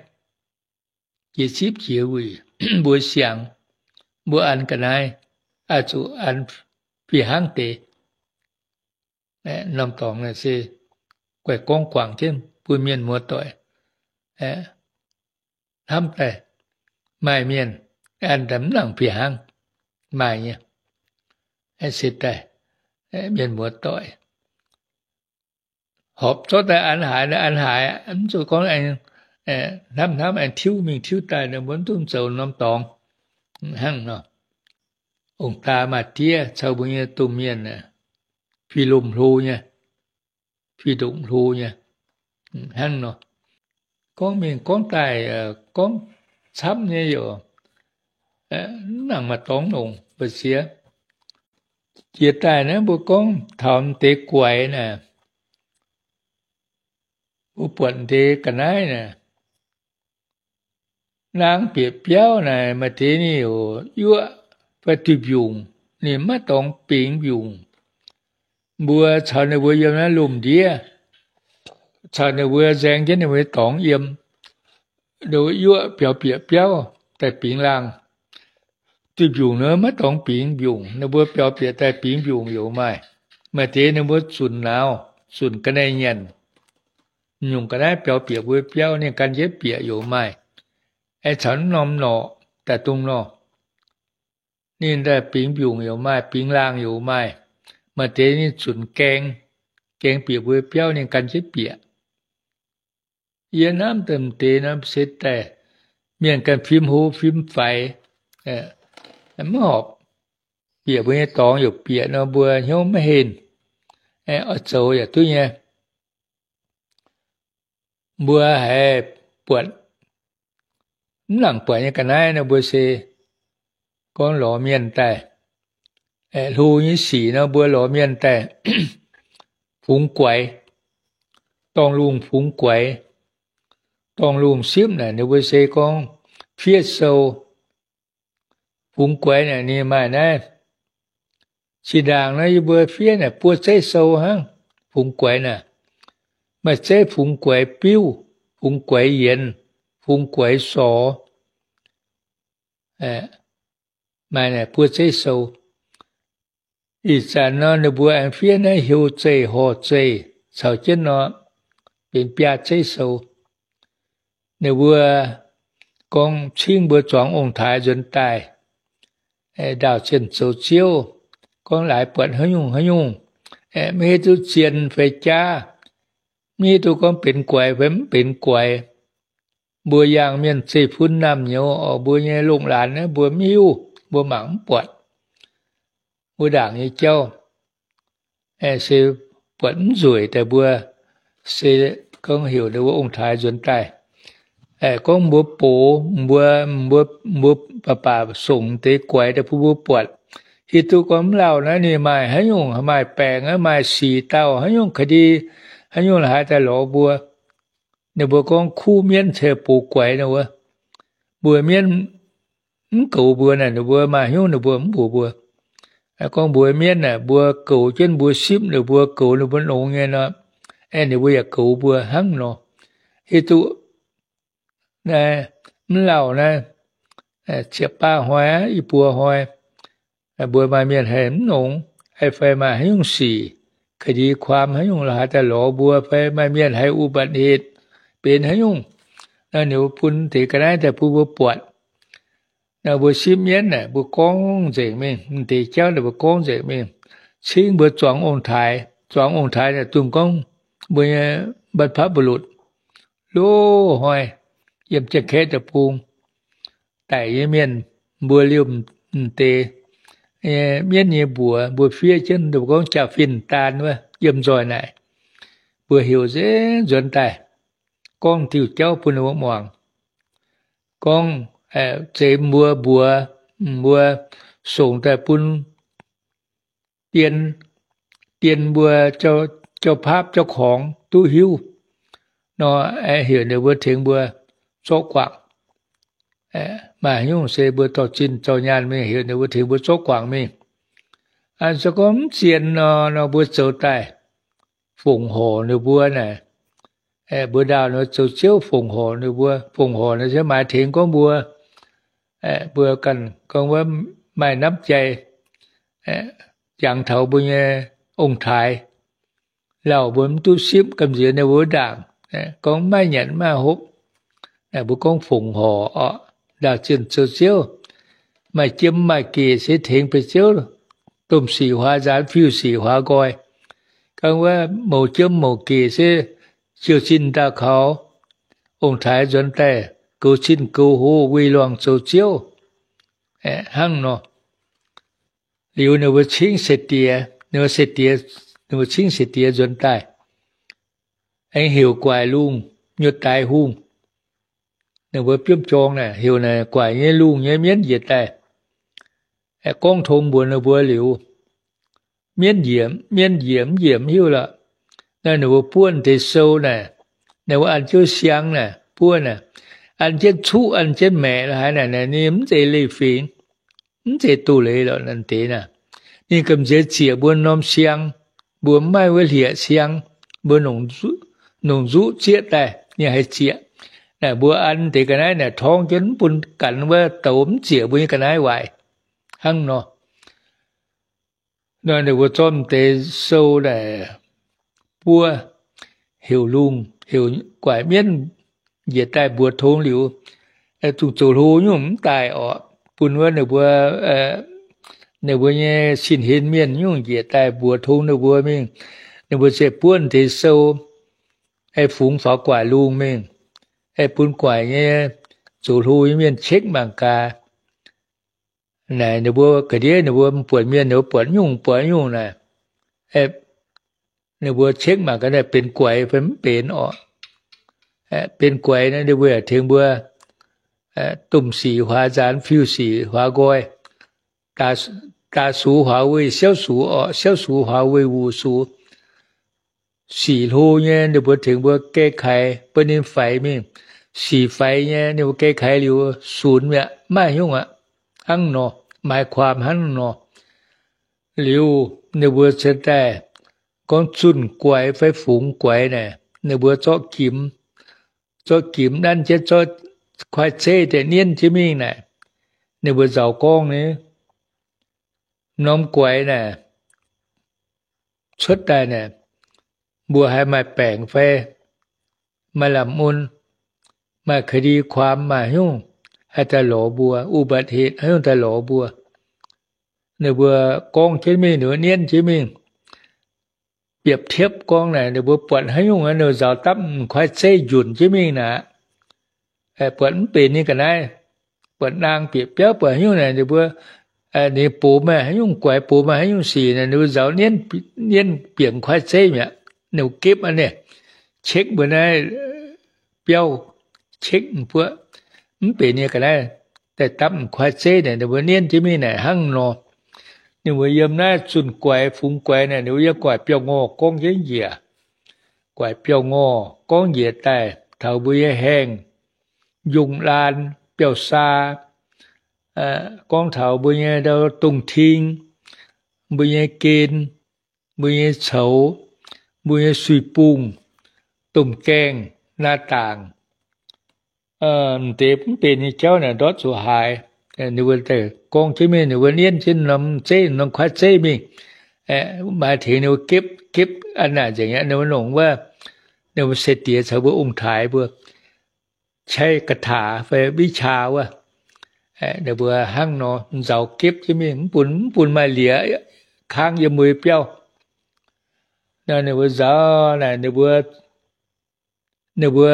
jiex zipv jiex wuic, mbuo siangx, mbuo an ga'naaiv, oix zuqc an fih hnangv deix. Norm dorngx naaic se guaih gorngv guangc jienv bun mienh muoz-doic hnamv daaih. Maaih mienh an daaih mv nangc fih hnangv, maaih nyei. Se daaih mienh muoz-doic horpc zorqv daaih an haaix, an haaix, mv zuqc gorngv aengx hnamv hnamv aengx tiuv mingh tiuv daaih, ninh mbuo mv dungx zoux norm dorngx hnangv nor. Ong-daa maa-diev caux mbuo nyei domh mienh fih lomh hlo nyei, fih ndongc hlo nyei hnangv nor. Gorngv mingh gorngv daaih gorngv camv nyei yaac mv nangc maaih dorngx longc mbu'ziex. Jiex daaih naaiv mbuo gorngv taux deix guaix naaic, mbuo buatc deix ga'naaiv naaic, naang bieqc biauv naaic maaih deix ninh heuc yuoqv fai duih mbiungc, ninh maiv dorngx bingx mbiungc. Mbuo caux ninh mbuo yiem naaiv lomh ndiev, caux ninh mbuo nzaeng jienv ninh mbuo nyei dorngx yiem, ninh mbuo yuoqv biaux bieqc biauv daaih bingx laangh. Duih mbiungc nor maiv dorngx bingx mbiungc, ninh mbuo biaux bieqc daaih bingx mbiungc yaac maaih. Maaih deix ninh mbuo zunc nauz, zunc ga'naaiv nyanc, nyungc ga'naaiv biaux bieqc mbuo biauv ninh gan jienv bieqc yaac maaih. Aengx caux norm norqc daaih dongh nor, ninh daaih bingx mbiungc yaac maaih, bingx laangh yaac maaih. Maaih deix ninh zunc gaeng, gaeng bieqc mbuo biauv ninh gan jienv bieqc. Yie hnamv deix nor se daaih mienh ganh fim hlo fim faix, mv horpc. Bieqc mbuo nyei dorngx yaac bieqc nor mbuo hnyouv maiv henh, oix zoux yaac duqv nyei. Mbuo haiz buatc mv nangc buatc nyei ga'naaiv nor mbuo se gorngv lorz mienh daaih, hlo nyei sic nor mbuo lorz mienh daaih fungx guaix, dorngh lungh fungx guaix. Dorngh lungh sipv naaic ninh mbuo se gorngv fiev sou. Fungx guaix naaic ninh maaih naaiv. Zinh ndaangc naaiv yie mbuo fiev naaic buo zeiv sou hnangv. Fungx guaix naaic, maaih zeiv fungx guaix biuv, fungx guaix yienx, fungx guaix sorx, maaih naaic buo zeiv sou. Ih zanc nor ninh mbuo aengx fiev naaiv heuc zeih horc zeih caux jienv nor, benx biaa zeiv sou. Ninh mbuo gorngv cingv mbuo zuangx ong-taaix nzuonx daaih, ndaauh zienh zoux ziouv, gorngv laaix buatc haaix nyungc haaix nyungc, maiv hiuv duqv zien fai jaav, maiv hiuv duqv gorngv benx guaix fai mv benx guaix. Mbuo yangh mienh zeiv-fun naamh nyouz oc, mbuo nyei longh laanz naaiv mbuo mv hiuv, mbuo mangc mv buatc. Wuov ndaangc nyei jauv se buatc mv nzueic daaih mbuo, se gorngv heuc ninh mbuo ong-taaix nzuonx daaih, gorngv mbuo box, mbuo, mbuo, mbuo baac baac songc deix guaix daaih bun mbuo buatc. Hiuv duqv gorngv mv lauh naaiv ninh maaih haaix nyungc, maaih baengc, maaih sic dauh, haaix nyungc kadi, haaix nyungc la'haaix daaih lorz mbuo. Ninh mbuo gorngv kuv mienv cingx box guaix nor wuov. Mbuo mienv mv goux mbuo naaic, ninh mbuo maaih hnyouv ninh mbuo mv mbuox mbuo. Gorngv mbuox mienv naaic, mbuo goux jienv mbuo sipv ninh mbuo, goux ninh mbuo longx nyei nor, aengx ninh mbuo yaac goux mbuo hnangv nor. Hiuv duqv naaiv mv lauh naaiv ziepc baav hnoi aqv, i buo hnoi, mbuo maaih mienh haih mv longx, fai maaih haaix nyungc sic, kadi kuaam haaix nyungc la'haaix daaih lorz mbuo, fai maaih mienh haih อุบัติเหตุ benx haaix nyungc, nor ninh mbuo bun deix ga'naaiv daaih bun mbuo buatc. Nor mbuo sipv mienv naaic mbuo gorngv nzengc mingh, m'deix jauv naaic mbuo gorngv nzengc mingh. Cingv mbuo zuangx ong-taaix, zuangx ong-taaix naaic dongh gorngv mbuo nyei บรรพบุรุษ loz-hnoi yiem Janx-Kaeqv deic-bung daic nyei mienh, mbuo liemh m'deix mienv nyei mbuox mbuo fiev jienv, mbuo gorngv jaa-fin daan wuov yiem nzoih naaic, mbuo heuc nzengc nzuonx daaih gorngv diuh jauv bun ninh mbuo muangx. Gorngv zeix mbuo mbuox, mbuo songc daaih bun dien, dien mbuo, เจ้าภาพ เจ้าของ duqv hiuv nor, heuc ninh mbuo tengx mbuo zorqv guangc. Maaih nyungc se mbuo dorh zinh dorh nyaanh mingh, heuc ninh mbuo tengx mbuo zorqv guangc mingh. Se gorngv mv zien nor, nor mbuo zoux daaih fongc horc ninh mbuo naaic. Mbuo ndaauh ninh mbuo zoux ziouv fongc horc ninh mbuo. Fongc horc naaic se maaih tengx gorngv mbuo, mbuo ganh gorngv wuov maaih น้ำใจ jangx taux mbuo nyei ong-taaix, lauh mbuo mv duqv sipv gamh nziex ninh mbuo ndaangc, gorngv maiv nyanc maiv hopv. Mbuo gorngv fongc horc orqc, ndaauh zinh zoux ziouv. Maaih jiem maaih gec se tengx beiv ziouv, domh sic huaax nzaanx, fiuv sic huaax nqoi. Gorngv wuov mouc jiem mouc gec se ziouc zinh ndaauh kaux ong-taaix nzuonx daaih goux zinh goux hlo, weih luangh zoux ziouv hnangv nor. Liuz ninh mbuo cingv se-diex, ninh mbuo se-diex, ninh mbuo cingv se-diex nzuonx daaih, aengx heuc Guaix Lungh, Nyutc Daaix Hungh. Ninh mbuo biomv jorng naaic heuc naaic Guaix nyei Lungh nyei mienv njiec daaih, gorngv tong mbuox ninh mbuo liuz, mienv njiec, mienv njiec mv njiec mv hiuv lorqc. Naaiv ninh mbuo buonv deix sou naaic, ninh mbuo an jienv siang naaic buonv naaic, an jienv cuqv an jienv maeqc la'haaix naaic, naaic ninh mv zeiz leiz-fingx, mv zeiz doz-leiz lorqc naaic deix naaic. Ninh gamh nziex zieqc mbuo norm siang, mbuo mv maaih wuov hlieqc siang, mbuo nongc nzuqv zieqv daaih ninh haih zieqc. Naaic mbuo an deix ga'naaiv naaic torngv jienv mv bun ganx wuov douz mv zieqc mbuo nyei ga'naaiv waaic hnangv nor. Nor ninh mbuo zorqv deix sou naaic buov, heuc lungh, heuc guaix mienv njiec daaih mbuox tong liuz, dongh zoux hlo nyungc mv daaih orqc, bun wuov ninh mbuo, ninh mbuo nyei sin-hlen mienh nyungc njiec daaih mbuox tong ninh mbuo mingh. Ninh mbuo ziouc buonv deix sou, fungx faaux guaix lungh mingh, bun guaix nyei zoux hlo nyei mienh qekv mangc gaax. Naaic ninh mbuo ga'ndiev ninh mbuo buatc mienh ninh mbuo buatc nyungc buatc nyungc naaic, ninh mbuo qekv mangc gaax naaic benx guaix fai mv benx orqc. Benx guaix naaic ninh mbuo yaac tengx mbuo domh sic huaax nzaanx, fiuv sic huaax nqoi, daaix sux huaax weih siouv sux orqc, siouv sux huaax weih wuc sux. Sic hlo nyei ninh mbuo tengx mbuo geh kaix bun ninh faix mingh. Sic faix nyei ninh mbuo geh kaix liuz sunx mi'aqv, maiv nyungc aqv, hnangv nor, หมายความ hnangv nor. Liuz ninh mbuo cingx daaih gorngv zunh guaix fai fungx guaix naaic, ninh mbuo zorqv gimx, zorqv gimx nanv jienv, zorqv kuaaiv zeiv daaih nienv jienv mingh naaic, ninh mbuo nzaaux gorngv nyei norm guaix naaic cuotv daaih naaic, mbuo haaix maaih baengc fai maaih lamh mun, maaih คดีความ maaih haaix nyungc haih daaih lorz mbuo, อุบัติเหตุ haaix nyungc daaih lorz mbuo. Ninh mbuo gorngv jienv mingh, ninh mbuo nienv jienv mingh, biepc tiepv gorngv naaic ninh mbuo buatc haaix nyungc ninh mbuo nzaaux dapv m'kuaaiv zeiv njunc jienv mingh naaic, buatc mv benx nyei ga'naaiv, buatc naang bieqc biauv, buatc haaix nyungc naaic ninh mbuo, ninh box maaih haaix nyungc guaix, box maaih haaix nyungc sic naaic ninh mbuo nzaaux nienv, nienv bieqc m'kuaaiv zeiv mi'aqv. Ninh mbuo gepv aqv naaic, qekv mbuo naaiv biauv, qekv mbuo mv benx nyei ga'naaiv daaih dapv m'kuaaiv zeiv naaic ninh mbuo nienv jienv mingh naaic hnangv nor. Ninh mbuo yiem naaiv zunh guaix fungx guaix naaic ninh mbuo yiem guaix biauv-ngorh gorngv jienv njiec. Guaix biauv-ngorh gorngv njiec daaih taux mbuo nyei haengh, njongh laan, biauv-saa, gorngv taux mbuo nyei dongh ting, mbuo nyei gen, mbuo nyei coux, mbuo nyei suiv-bungh, domh gaengh, หน้าต่าง, m'deix mv benx nyei jauv naaic ndortv zuqc haaix. Ninh mbuo gorngv jienv mingh, ninh mbuo nienv jienv norm zeiv, norm kuaaiv zeiv mingh, maaih tengx ninh mbuo gepv, gepv aqv naaic nzengc aqv. Ninh mbuo longc wuov, ninh mbuo se-diex caux mbuo ong-taaix mbuo ใช้คาถา fai วิชา wuov, ninh mbuo hnangv nor nzaaux gepv jienv mingh, mv bun, mv bun maaih liex kangv yiem mbuo nyei biauv. Nor ninh mbuo nzaaux naaic ninh mbuo, ninh mbuo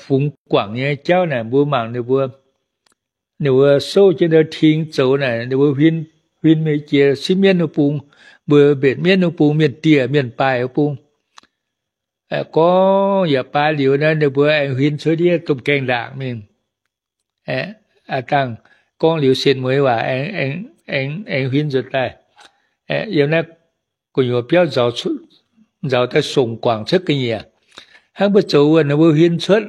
fungx guangc nyei jauv naaic mbuo mangc ninh mbuo, ninh mbuo souv jienv ndau ting zoux naaic ninh mbuo huin, huin mingh jiex sipv mienv wuov bung, mbuo mbenc mienv wuov bung, mienh dieh mienh baaih wuov bung. Gorngv yaac baaix liuz naaiv ninh mbuo aengx huin cuotv ndiev domh gaengh ndaangc mingh. Aa dangh gorngv liuz sienx mueiz waac aengx, aengx huin nzuonx daaih. Yiem naaiv gu'nyuoz biauv nzauz daaih songc guangc cuotv ga'nyiec. Hnangv mbuo zoux wuonh ninh mbuo huin cuotv,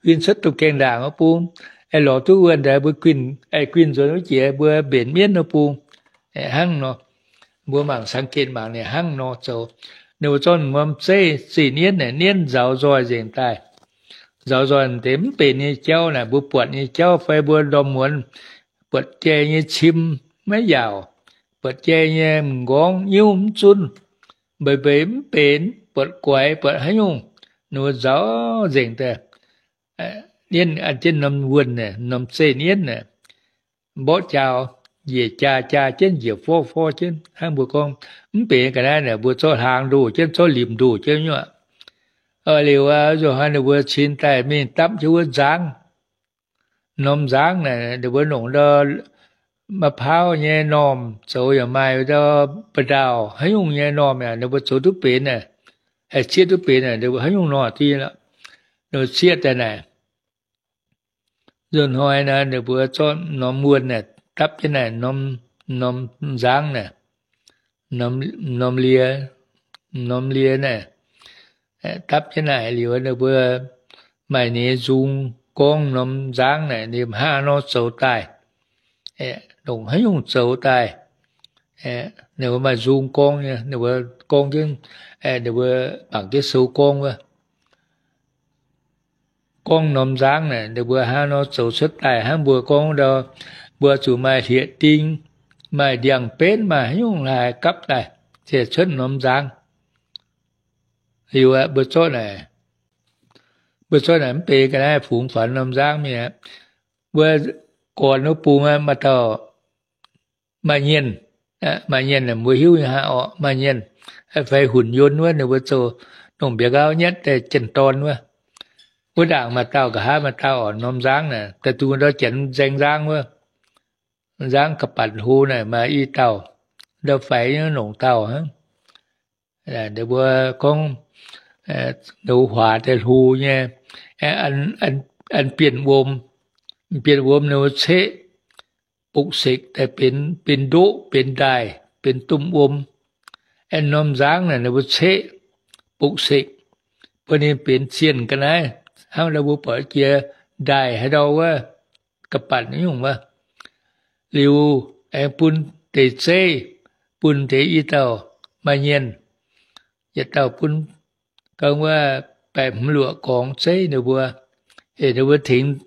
huin cuotv duqv gaengh ndaangc wuov bung, aengx lorz duqv wuonh daaih mbuo guinh, aengx guinh nzuonx wuov jiex mbuo mbenc mienv wuov bung. Hnangv nor, mbuo mangc สังเกต mangc ninh hnangv nor zoux. Ninh mbuo zorqv norm zeiv zih nienv naaic, nienv nzauz nzoih nzengc daaih. Nzauz nzoih deix mv benx nyei jauv naaic, mbuo buatc nyei jauv fai mbuo ndorm muonz buatc jai nyei cim maiv yaauc, buatc jai nyei m'nqorngv nyiuv mv zunv, mbeix mbeix mv benx, buatc guaix, buatc haaix nyungc, ninh mbuo nzauz nzengc daaih. Nienv an jienv norm wuonh naaic, norm zeiv nienv naaic, mborqv jaaux, njiec jaa jaa jienv, njiec forv forv jienv. Hnangv mbuo gorngv mv benx ga'naaiv naaic, mbuo zorqv hlaang ndoh jienv, zorqv limc ndoh jienv nyei aqv. Liuz aqv, nzunc hnoi ninh mbuo cin daaih mingh dapv jienv wuov nzangv. Norm nzangv naaic ninh mbuo longc ndau มะพร้าว nyei normh zoux, yaac maaih ndau ปลาดาว haaix nyungc nyei normh yaac ninh mbuo zoux duqv benx naaic, haih cieqv duqv benx naaic, ninh mbuo haaix nyungc normh duqv nyei lorqc. Ninh mbuo cieqv daaih naaic, nzunc hnoi naaic ninh mbuo zorqv norm wuonh naaic dapv jienv naaic, norm nzangv naaic, norm lie, norm lie naaic, dapv jienv naaic liuz ninh mbuo maaih ninh nyei nzung gorngv norm nzangv naaic ninh hnangv nor zoux daaih, longc haaix nyungc zoux daaih. Ninh mbuo maaih nzung gorngv nyei, ninh mbuo gorngv jienv, ninh mbuo mangc jienv sou gorngv wuov. Gorngv norm nzangv naaic ninh mbuo hnangv nor zoux cuotv daaih, hnangv mbuo gorngv ndau, mbuo zuqc maaih hlieqv-ding, maaih ndiangx-benv, maaih haaix nyungc laaix gapv daaih, ziouc cuotv norm nzangv. Liuz aeqv, mbuo zorqv naaic, mbuo zorqv naaic mv benx ga'naaiv fungx faaux norm nzangv mingh aqv. Mbuo gorn wuov bung aeqv, maaih dauh maaih nyienh, maaih nyienh mbuo hiuv nyei hnangv orqc, maaih nyienh, fai hunc yonv wuov, ninh mbuo zoux nongh mbiauz gauv nyatv daaih jien-dorn wuov. Wuov ndaangc maaih dauh nqa'haav maaih dauh orqc, norm nzangv naaic, daaih dungx ndau janx nzaeng nzangv wuov. Nzangv ga'banh hlo naaic maaih i dauh, ndau faix nyei nongc dauh hnangv. Ninh mbuo gorngv, ninh mbuo huaax daaih hlo nyei, an bienh wuom, bienh wuom ninh mbuo ceqv bukv sekv daaih benx, benx ndoqv, benx ndaaih, benx domh wuom. Aengx norm nzangv naaic ninh mbuo ceqv bukv sekv bun ninh benx zienh ga'naaiv, hnangv ndau mbuo buatc jiex ndaaih haaix ndau wuov, ga'banh nyungc wuov. Liuz aengx bun deix zeiv, bun deix i dauh maaih nyienh, yietc dauh bun ga'naaiv wuov baeqc hmz luoqc gorngx zeiv ninh mbuo, heuc ninh mbuo tengx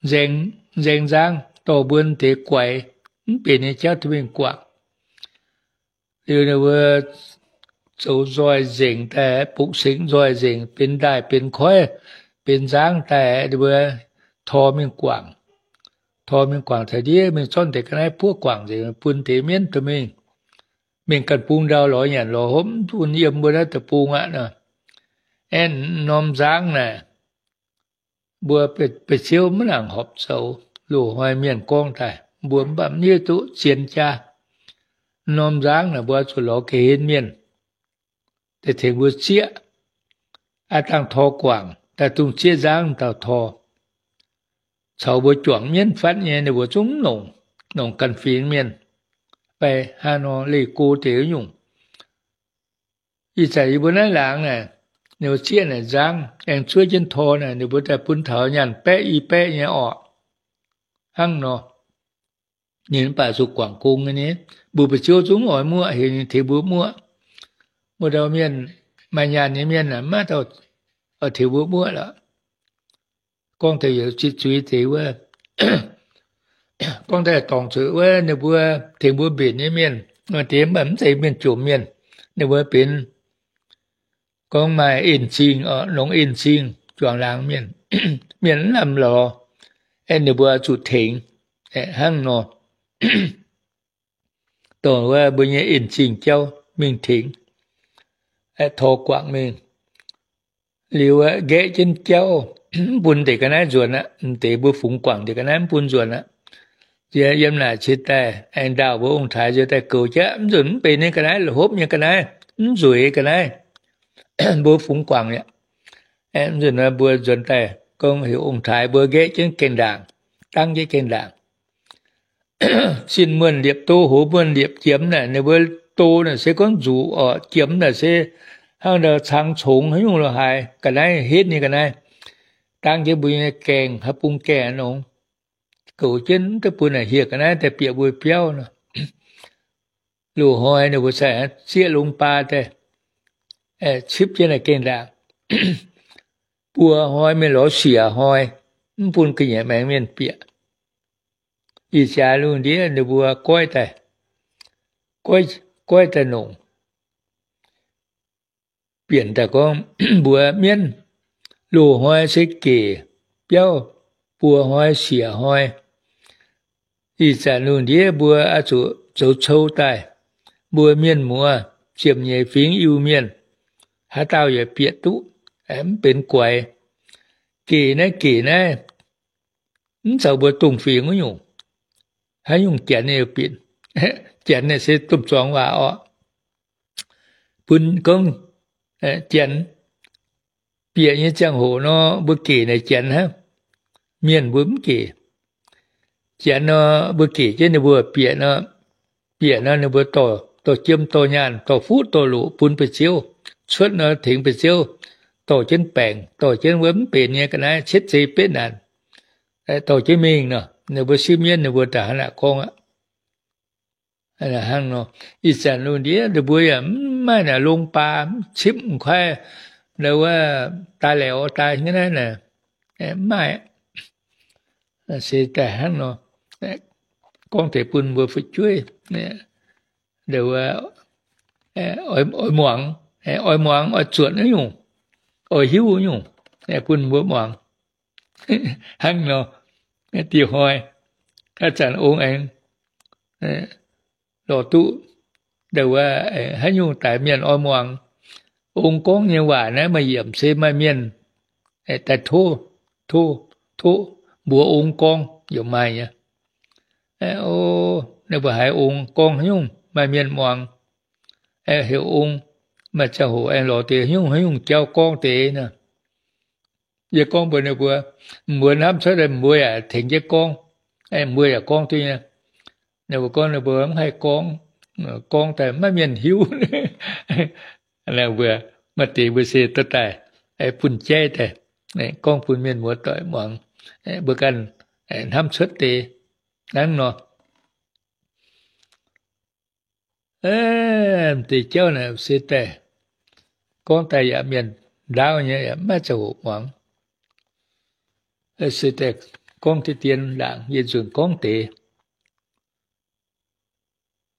nzaeng nzangv dorh mbuo deix guaix mv benx nyei jauv duqv mingh guangc. Liuz ninh mbuo zoux nzoih nzengc daaih, bukv sekv nzoih nzengc, benx ndaaih benx koiv, benx nzangv daaih, ninh mbuo tor mingh guangc. Tor mingh guangc taux ndiev mingh zorqv deix ga'naaiv buov guangc nzengc bun deix mienv dorh mingh. Mingh ganh bung ndau lorz nyanc lorz hopv, mv bun yiem mbuo naaiv deic-bung aqv nor. Aengx norm nzangv naaic, mbuo ba'ziouv maiv nangc horpc zoux. Loz-hnoi mienh gorngv daaih mbuo mv baac mv hiuv duqv zien jaax. Norm nzangv naaic mbuo zuqc lorz ga'hlen mienh daaih tengx mbuo zieqv. Aav dangh tor guangc daaih dungx zieqv nzangv dauh tor. Caux mbuo juangc mienv fatv nyei ninh mbuo zungv longc, longc ganh fingx mienh fai hnangv nor leih go deix nyungc. Ih zanc yie mbuo naaiv laangz naaic, ninh mbuo zieqv naaic nzangv aengx zuov jienv tor naaic, ninh mbuo daaih bun taux nyaanh baeqv i baeqv nyei orqc. Hnangv nor, ninh mv baac zuqc guangc gong nyei. Mbuo ba'ziouv zungv oix muoqv, heuc ninh tengx mbuo muoqv. Muoz-doic mienh, maaih nyaanh nyei mienh aeqv, maiv dauh oix tengx mbuo muoqv lorqc. Gorngv daaih yietc zitc zuiz deix wuov, gorngv daaih dorngc zuqc wuov ninh mbuo tengx mbuo mbenc nyei mienh, maaih deix mv baac mv zeiz mienh jomc mienh. Ninh mbuo benx gorngv maaih en-zingh, longx en-zingh juangc laangz mienh, mienh mv lamh lorz, aeqv, ninh mbuo zuqc tengx hnangv nor. Dongh wuov mbuo nyei en-zingh jauv mingh tengx, tor guangc mingh. Liuz nqaeqv jienv jauv, mv bun deix ga'naaiv nzuonx aqv. M'deix mbuo fungx guangc deix ga'naaiv mv bun nzuonx aqv. Yiem naaic cingx daaih aengx ndaauh mbuo ong-taaix nzuonx daaih goux jaqv. Mv nzunc mv benx nyei ga'naaiv, hopv nyei ga'naaiv, mv nzueic ga'naaiv, mbuo fungx guangc aqv. Mv nzunc mbuo nzuonx daaih gorngv heuc ong-taaix mbuo nqaeqv jienv gaengh ndaangc, dangv jienv gaengh ndaangc. Zinh muonh liepc do, hoz muonh liepc jiemx naaic, ninh mbuo do naaic se gorngv nzuqc orqc, jiemx naaic se hnangv ndau cang congx haaix nyungc lo haaix, ga'naaiv henv nyei ga'naaiv, dangv jienv mbuo nyei gaengh, haaix bung gaengh nongx, goux jienv mv duqv bun naaic hieh ga'naaiv daaih bieqc mbuo biauv nor. Loz-hnoi ninh mbuo zieqv longx baa daaih, cipv jienv naaic gaengh ndaangc. Buo hnoi mingh lorz siec hnoi, mv bun ga'nyiec maengx mienh bieqc. Ih jaax lungh ndiev ninh mbuo goiv daaih, goiv daaih nongc. Bieqc daaih gorngv mbuox mienv, loz-hnoi se gec biauv, buo hnoi siec hnoi. Ih zanc lungh ndiev mbuo oix zuqc zoux cou daaih. Mbuo mienh muoz, ziepc nyeic fingx Iu-Mienh, haaix dauh yaac bieqc duqv, mv benx guaix. Gec naaiv gec naaiv, mv caux mbuo dongh fingx wuov nyungc. Haaix nyungc janx ninh binc, janx naaic se domh zuangx waac orqc. Bun gorngv janx bieqc nyei ziangh hoc nor, mbuo gec naaic janx hnangv. Mienh mbuo mv gec. Janx nor, mbuo gec jienv ninh mbuo bieqc nor, bieqc nor ninh mbuo dorh jiem dorh nyaanh dorh fuqv dorh loqc bun ba'ziouv, cuotv nor tengx ba'ziouv, dorh jienv baengc, dorh jienv wuov mv benx nyei ga'naaiv cietv zei betv naanc, dorh jienv mingh nor, ninh mbuo sipv mienv ninh mbuo da'hnangv naaic gorngv aqv. Hnangv nor, ih zanc lungh ndiev ninh mbuo yaac mv maaih naaic long baa cipv m'nqaaiv, ndau wuov daaih lauz daaih nyei naaiv, mv maaih. Se daaih hnangv nor, gorngv deix bun mbuo fu'jueiv, ndau wuov, oix muangx, oix muangx oix zuotc wuov nyungc, oix hiuv wuov nyungc, bun mbuo muangx. Hnangv nor, dieh hnoi, haaix zanc ong aengx lorz duqv, ndau wuov, haaix nyungc daaih mienh oix muangx. Ong gorngv nyei waac naaiv maaih yiemc se maaih mienh daaih tov, tov, tov mbuox ong gorngv yaac maaih nyei. O, ninh mbuo haiz ong gorngv haaix nyungc maaih mienh muangx, heuc ong, maaih ziangh hoc aengx lorz deix haaix nyungc haaix nyungc jauv gorngv deix nor. Yie gorngv mbuox ninh mbuo, mbuo hnamv cuotv, mbuo yaac tengx jienv gorngv, mbuo yaac gorngv duqv nyei. Ninh mbuo gorngv ninh mbuo mv haih gorngv, gorngv daaih maiv mienh hiuv. Mbuo maaih deix mbuo se dorh daaih bun jaiv daaih gorngv bun mienh muoz-doic muangx, mbuo ganh hnamv cuotv deix hnangv nor. Deix jauv naaic se daaih gorngv daaih yaac mienh ndaauv nyei, yaac maiv ziangh hoc muangx. Se daaih gorngv deix dien laangc yie nzunc gorngv deix.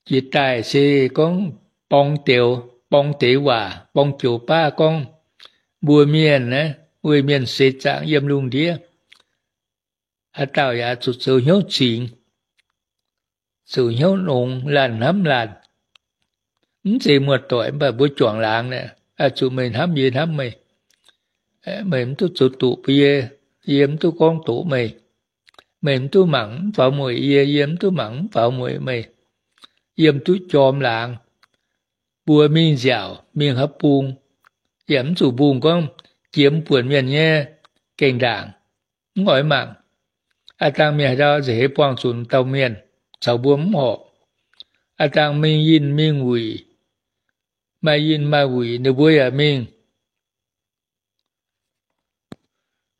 Jiex daaih se gorngv borng deix, borng deix waac, borng joux baav gorngv mbuo mienh naaiv, weih mienh seix zaangc yiem lungh ndiev, haaix dauh yaac zuqc zoux hnyouv zingx, zoux hnyouv nongx, laanh hnamv laanh. Mv zeiz muoz-doic mv baac mbuo juangc laangz naaic, oix zuqc meih hnamv yie, hnamv meih. Meih mv duqv zoux doqc bun yie, yie mv duqv gorngv doqc meih. Meih mv duqv mangc mv faaux mueic yie, yie mv duqv mangc mv faaux mueic meih. Yiem duqv jorm laangz, mbuo mingh nziaauc mingh haaix bung, yaac mv zuqc mbungh gorngv jiex mv buonc mienh nyei gaengh ndaangc, mv oix mangc. Aav dangh mienh haaix ndau nza'heix buangh zuqc dauh mienh caux mbuo mv horpc. Aav dangh mingh yinh mingh wuic, maaih yinh maaih wuic ninh mbuo yaac mingh.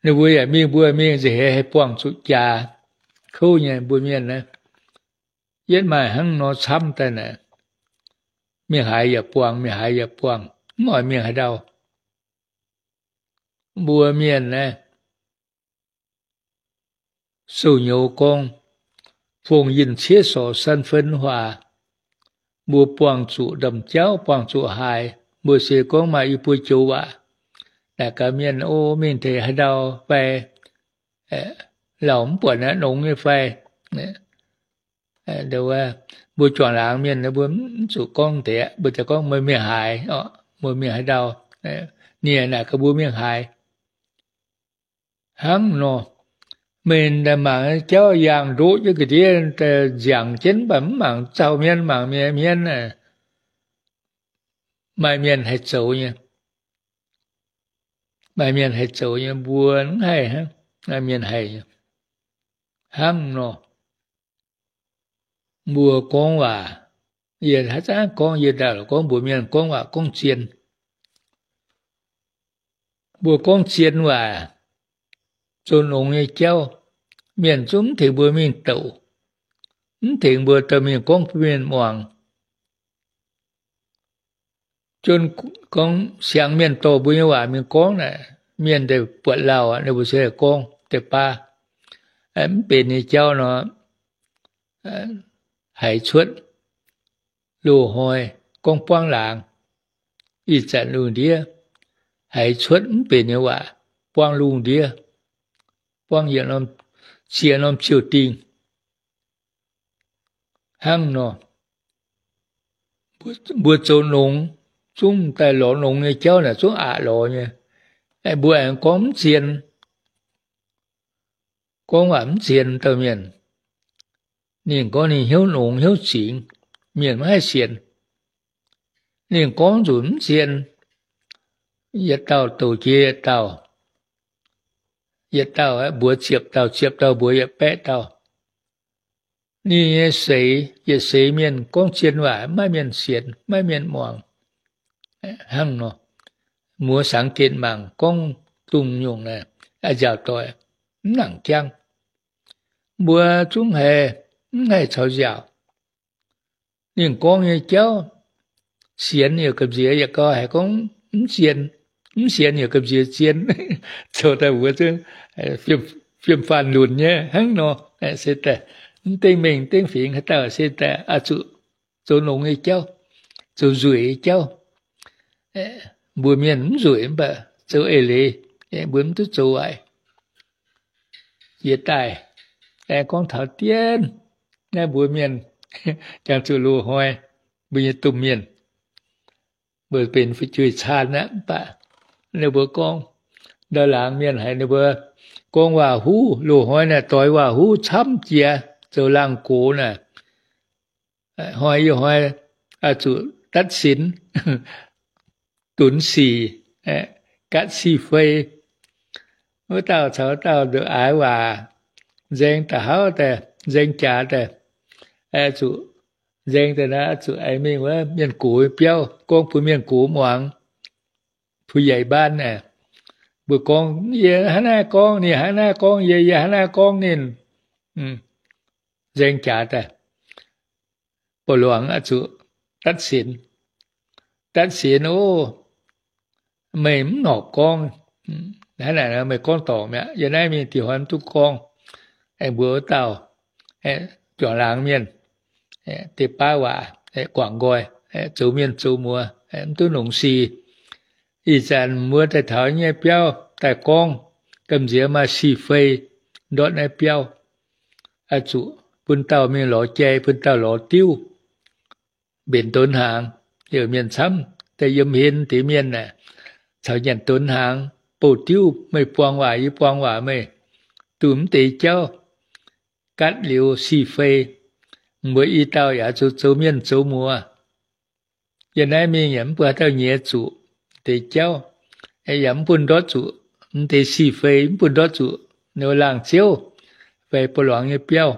Ninh mbuo yaac mingh, mbuo mingh nza'heix haih buangh zuqc jaax kouv nyei mbuo mienh naaiv. Yietv maaih hnangv nor camv daaih naaic, mingh haaix yaac buangh, mingh haaix yaac buangh, mv oix mingh haaix ndau. Mbuo mienh naaiv, sou nyouz gorngv, Fongc yinh ciev sorc san fen huaax. Mbuo buangh zuqc ndamc jauv, buangh zuqc haaix, mbuo se gorngv maaih i buo joux waac naaic gaax mienh, O, mingh tengx haaix ndau fai, lauh mv buatc naaiv nongx nyei fai. Mbuo juangc laangz mienh mbuo mv zuqc gorngv deix, mbuo daaih gorngv meih mingh haaix, meih mingh haaix ndau, ninh naaic gaax mbuo mingh haaix. Hnangv nor, meih daaih mangc jauv yangh ndoqv jienv ga'ndiev daaih nziangc jienv, mv baac mv mangc zaux hmien, mangc mienh hmien, maaih mienh haih zoux nyei. Maaih mienh haih zoux nyei, mbuo mv haih hnangv. Maaih mienh haih nyei. Hnangv nor, mbuo gorngv waac, Yie haaix zanc gorngv, yie ndaauh gorngv mbuox mienh gorngv waac gorngv zien. Mbuo gorngv zien waac, zoux longx nyei jauv, mienh zungv mv tengx mbuo mingh douc, mv tengx mbuo dorh mingh gorngv bun mienh muangx. Zunv gorngv siang mienh dorh mbuo nyei waac mingh gorngv naaic, mienh deix buatc lauh, ninh mbuo se gorngv deix baav, mv benx nyei jauv nor, haiz cuotv loz-hnoi gorngv buangv laangz, ih zanc lungh ndiev haiz cuotv mv benx nyei waac buangv lungh ndiev, buangv yietc norm, ziex norm ziouc dingh. Hnangv nor, mbuo zoux longx, zungv daaih lorz longx nyei jauv naaic zungv aqc lorz nyei. Mbuo aengx gorngv mv zien, gorngv waac mv zien dauh mienh, ninh gorngv ninh hnyouv longx hnyouv zingx, mienh maiv haih sienx. Ninh gorngv nzunc mv zien, yietc dauh douc jiex yietc dauh, yietc dauh mbuox ziepc dauh, ziepc dauh mbuox yietc baeqv dauh. Ninh nyei seix, yietc seix mienh gorngv zien waac maiv mienh sienx, maiv mienh muangx. Hnangv nor, muoz sangx gengh mangc gorngv dongh nyungc naaic, a'nziaauc doic, mv nangc jangv. Mbuo zungv haiz, mv haih caux nziaauc. Ninh gorngv nyei jauv, sienx yaac gamh nziex, yaac gauh haih gorngv mv zien, mv sienx yaac gamh nziex zien, zoux daaih mbuo zungv fiem faanh lunc nyei hnangv nor. Se daaih mv dengv mengh dengv fingx haaix dauh se daaih oix zuqc zoux longx nyei jauv, zoux nzueic nyei jauv. Mbuo mienh mv nzueic mv baac zoux eix leiz, mbuo mv duqv zoux waaic. Jiex daaih, aengx gorngv taux dien, naaiv mbuo mienh jangx zuqc loz-hnoi, mbuo nyei domh mienh, mbuo benx fu'jueiv caan aqv, mv baac ninh mbuo gorngv, ndau laangz mienh haiz ninh mbuo gorngv waac-huv, loz-hnoi naaic doix waac-huv camv jiex, zoux laangh gox naaic, hnoi yie hnoi oix zuqc ตัดสิน, dunx sic, gatv si fei. Wuov dauh caux wuov dauh nzuqc aaix waac, nzaeng da'hauv daaih, nzaeng jaax daaih, zuqc nzaeng daaih naaiv, zuqc aengx mingh wuov mienh gox nyei biauv gorngv bun mienh gox muangx. ผู้ใหญ่บ้าน naaic, mbuo gorngv yie hnangv naaiv gorngv, ninh hnangv naaiv gorngv yie, yie hnangv naaiv gorngv ninh. Nzaeng jaax daaih, ba'luangc oix zuqc ตัดสิน, ตัดสิน oc, meih mv norqc gorngv, hnangv naaic meih gorngv dorngc mi'aqv. Yie naaiv mingh dih hnoi mv duqv gorngv. Aengx mbuox wuov dauh juangc laangz mienh deix baav waac, guangc nqoi, zoux mienh zoux muoz mv duqv longx sic. Ih zanc mbuo daaih taux nyei biauv daaih gorngv, gamh nziex maaih si fei ndortv naaiv biauv. Oix zuqc bun dauh mingh lorz jai, bun dauh lorz diuv, mbenc donx hnaangx. Heuc mienh camv daaih yiem hlen deix mienh aah, caux nyanc donx hnaangx, bouh diuv, meih buang waac yie buang waac, meih duqv mv deix jauv, gatv liuz si fei, mbuo i dauh yaac zuqc zoux mienh zoux muoz. Yie naaiv mingh yaac mv bun haaix dauh nyiex zuqc deix jauv, yaac mv bun ndortv zuqc mv deix si fei, mv bun ndortv zuqc ninh laangh ziouv fai ba'luangc nyei biauv.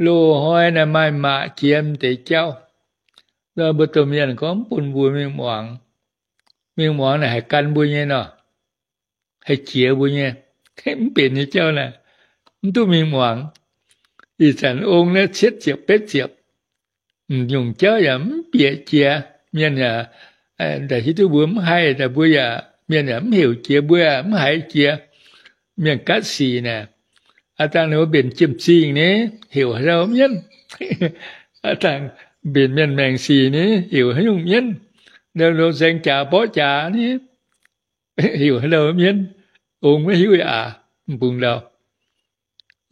Loz-hnoi naaic maaih maac jiex mv deix jauv. Mbuo domh mienh gorngv mv bun mbuo mingh muangx. Mingh muangx naaic haih gan mbuo nyei nor, haih jiex mbuo nyei. Mv benx nyei jauv naaic, mv duqv mingh muangx. Ih zanc ong naaiv cietv ziepc betv ziepc, nyungc jauv yaac mv bieqc jiex. Mienh yaac hiuv duqv mbuo mv haih, mbuo yaac, mienh yaac mv heuc jiex, mbuo yaac mv haiz jiex. Mienh gatv sic naaic, aav dangh ninh mbuo mbenc jiem-zingh ni, heuc haaix ndau mienv. Aav dangh mbenc mienh maengc sic ni, heuc haaix nyungc mienv. Nzaeng jaax mborqv jaax ni, heuc haaix ndau mienv. Ong maiv hiuv aqc, m'bungx ndau,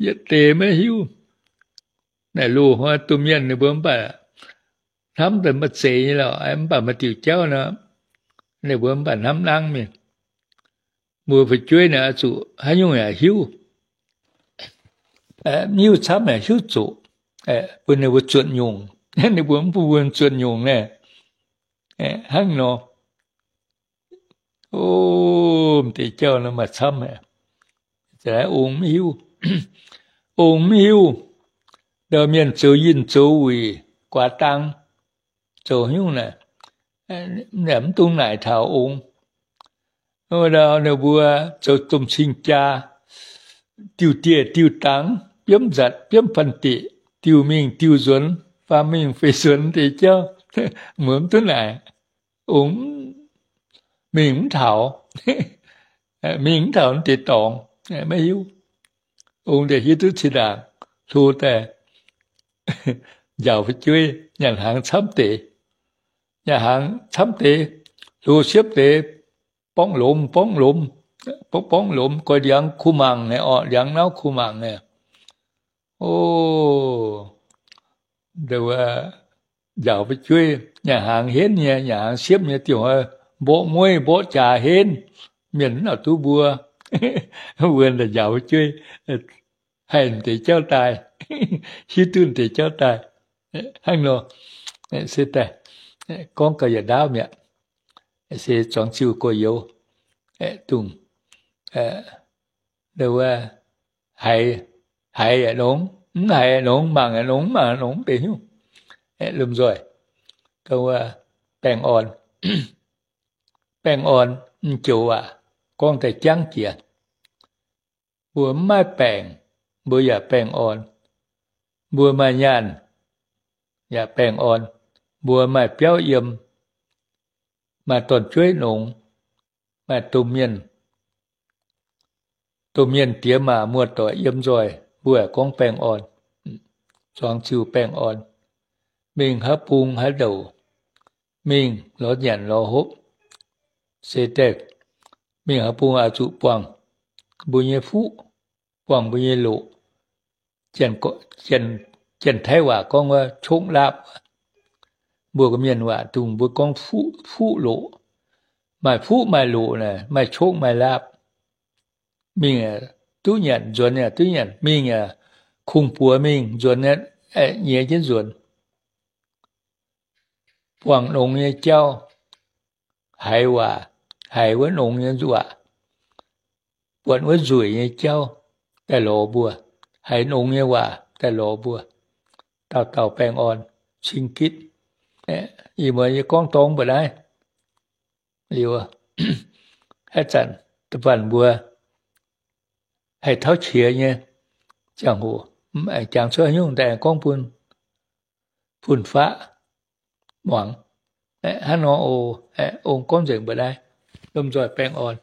yietc deix maiv hiuv. Naaic loz-hnoi domh mienh ninh mbuo mv baac hnamv daaih maaih zeiz nyei lorqc, mv baac maaih diuc jauv nor, ninh mbuo mv baac hnamv nangv mingh. Mbuo fu'jueiv naaic oix zuqc haaix nyungc yaac hiuv. Mv hiuv camv yaac hiuv zoqc, bun ninh mbuo zuotc nyungc. Ninh mbuo mv bun mbuo zuotc nyungc naaic, hnangv nor. O, m'deix jauv nor maaih camv haic. Ong mv hiuv, ong mv hiuv, ndau mienh zoux yinh zoux wuic, guaax dang, zoux nyungc naaic, mv dungx naaic taux ong. Ninh mbuo zoux domh cing-jaa, diuh dieh diuh dangx, biomv nzatc biomv fanh diqc, diuh mingh diuh nzuonx, faam mingh feix nzuonx deix jauv, mbuo mv duqv naaic. Ong mingh mv taux, mingh mv taux deix dorngx, maiv hiuv. Ong deix hiuv duqv zinh ndaangc hlo daaih njaaux fu'jueiv nyanc hnaangx camv deix. Nyanc hnaangx camv deix, hlo siepv deix, borngv lomz, borngv lomz, borngv lomz, goix ndiangx kuh mangc naaic orqc, ndiangx nauv kuh mangc naaic. O, njaaux fu'jueiv nyanc hnaangx henv nyei, nyanc hnaangx siepv nyei, diuh hnoi mborqv mueiv mborqv jaax henv, mienh mv duqv mbuo. Mbuo njaaux fu'jueiv haih deix jauv daaih, hiuv duqv deix jauv daaih, hnangv nor. Se daaih gorngv gauh yietc ndaauv mi'aqv. Se zuangx ziuh gorx-youz dongh wuov haiz, haiz yaac nongx, mv haiz yaac nongx, mangc yaac nongx, mv mangc yaac nongx, mv benx hnyouv. Lomh nzoih, baengh orn, baengh orn m'joux aac, gorngv daaih jangv jiex. Mbuo mv maaih baengc, mbuo yaac baengh orn. Mbuo maaih nyaanh, yaac baengh orn. Mbuo maaih biauv yiem, maaih dorn-jueiv nongx, maaih domh mienh, domh mienh diex maac muoz-doic yiem nzoih, mbuo yaac gorngv baengh orn. Zuangx ziuh baengh orn, mingh haaix bung haaix ndouc, mingh lorz nyanc lorz hopv, se daaih mingh haaix bung oix zuqc buangh mbuo nyei fuqv, buangh mbuo nyei loqc. Janx-Taiv waac gorngv wuov โชคลาภ. Mbuo mienh waac dongh mbuo gorngv fuqv loqc. Maaih fuqv maaih loqc naaic maaih โชค maaih ลาภ. Mingh duqv nyanc, nzuonx yaac duqv nyanc, mingh yaac kungx-buoz mingh, nzuonx nyiex jienv nzuonx. Buangh nongx nyei jauv, haiz waac, haiz wuov nongx nyei waac, buatc wuov nzueic nyei jauv daaih lorz mbuo, haiz nongx nyei waac daaih lorz mbuo, dauh dauh baengh orn, cing gitv. Ih muonz yie gorngv dorngx mbuo naaiv liuz, haaix zanc da'faanh mbuo haih tauv qiex nyei ziangh hoc, jangx cuotv nyungc daaih gorngv bun fun-faqv muangx. Hnangv nor oc. Ong gorngv nzengc mbuo naaiv, lomh nzoih baengh orn.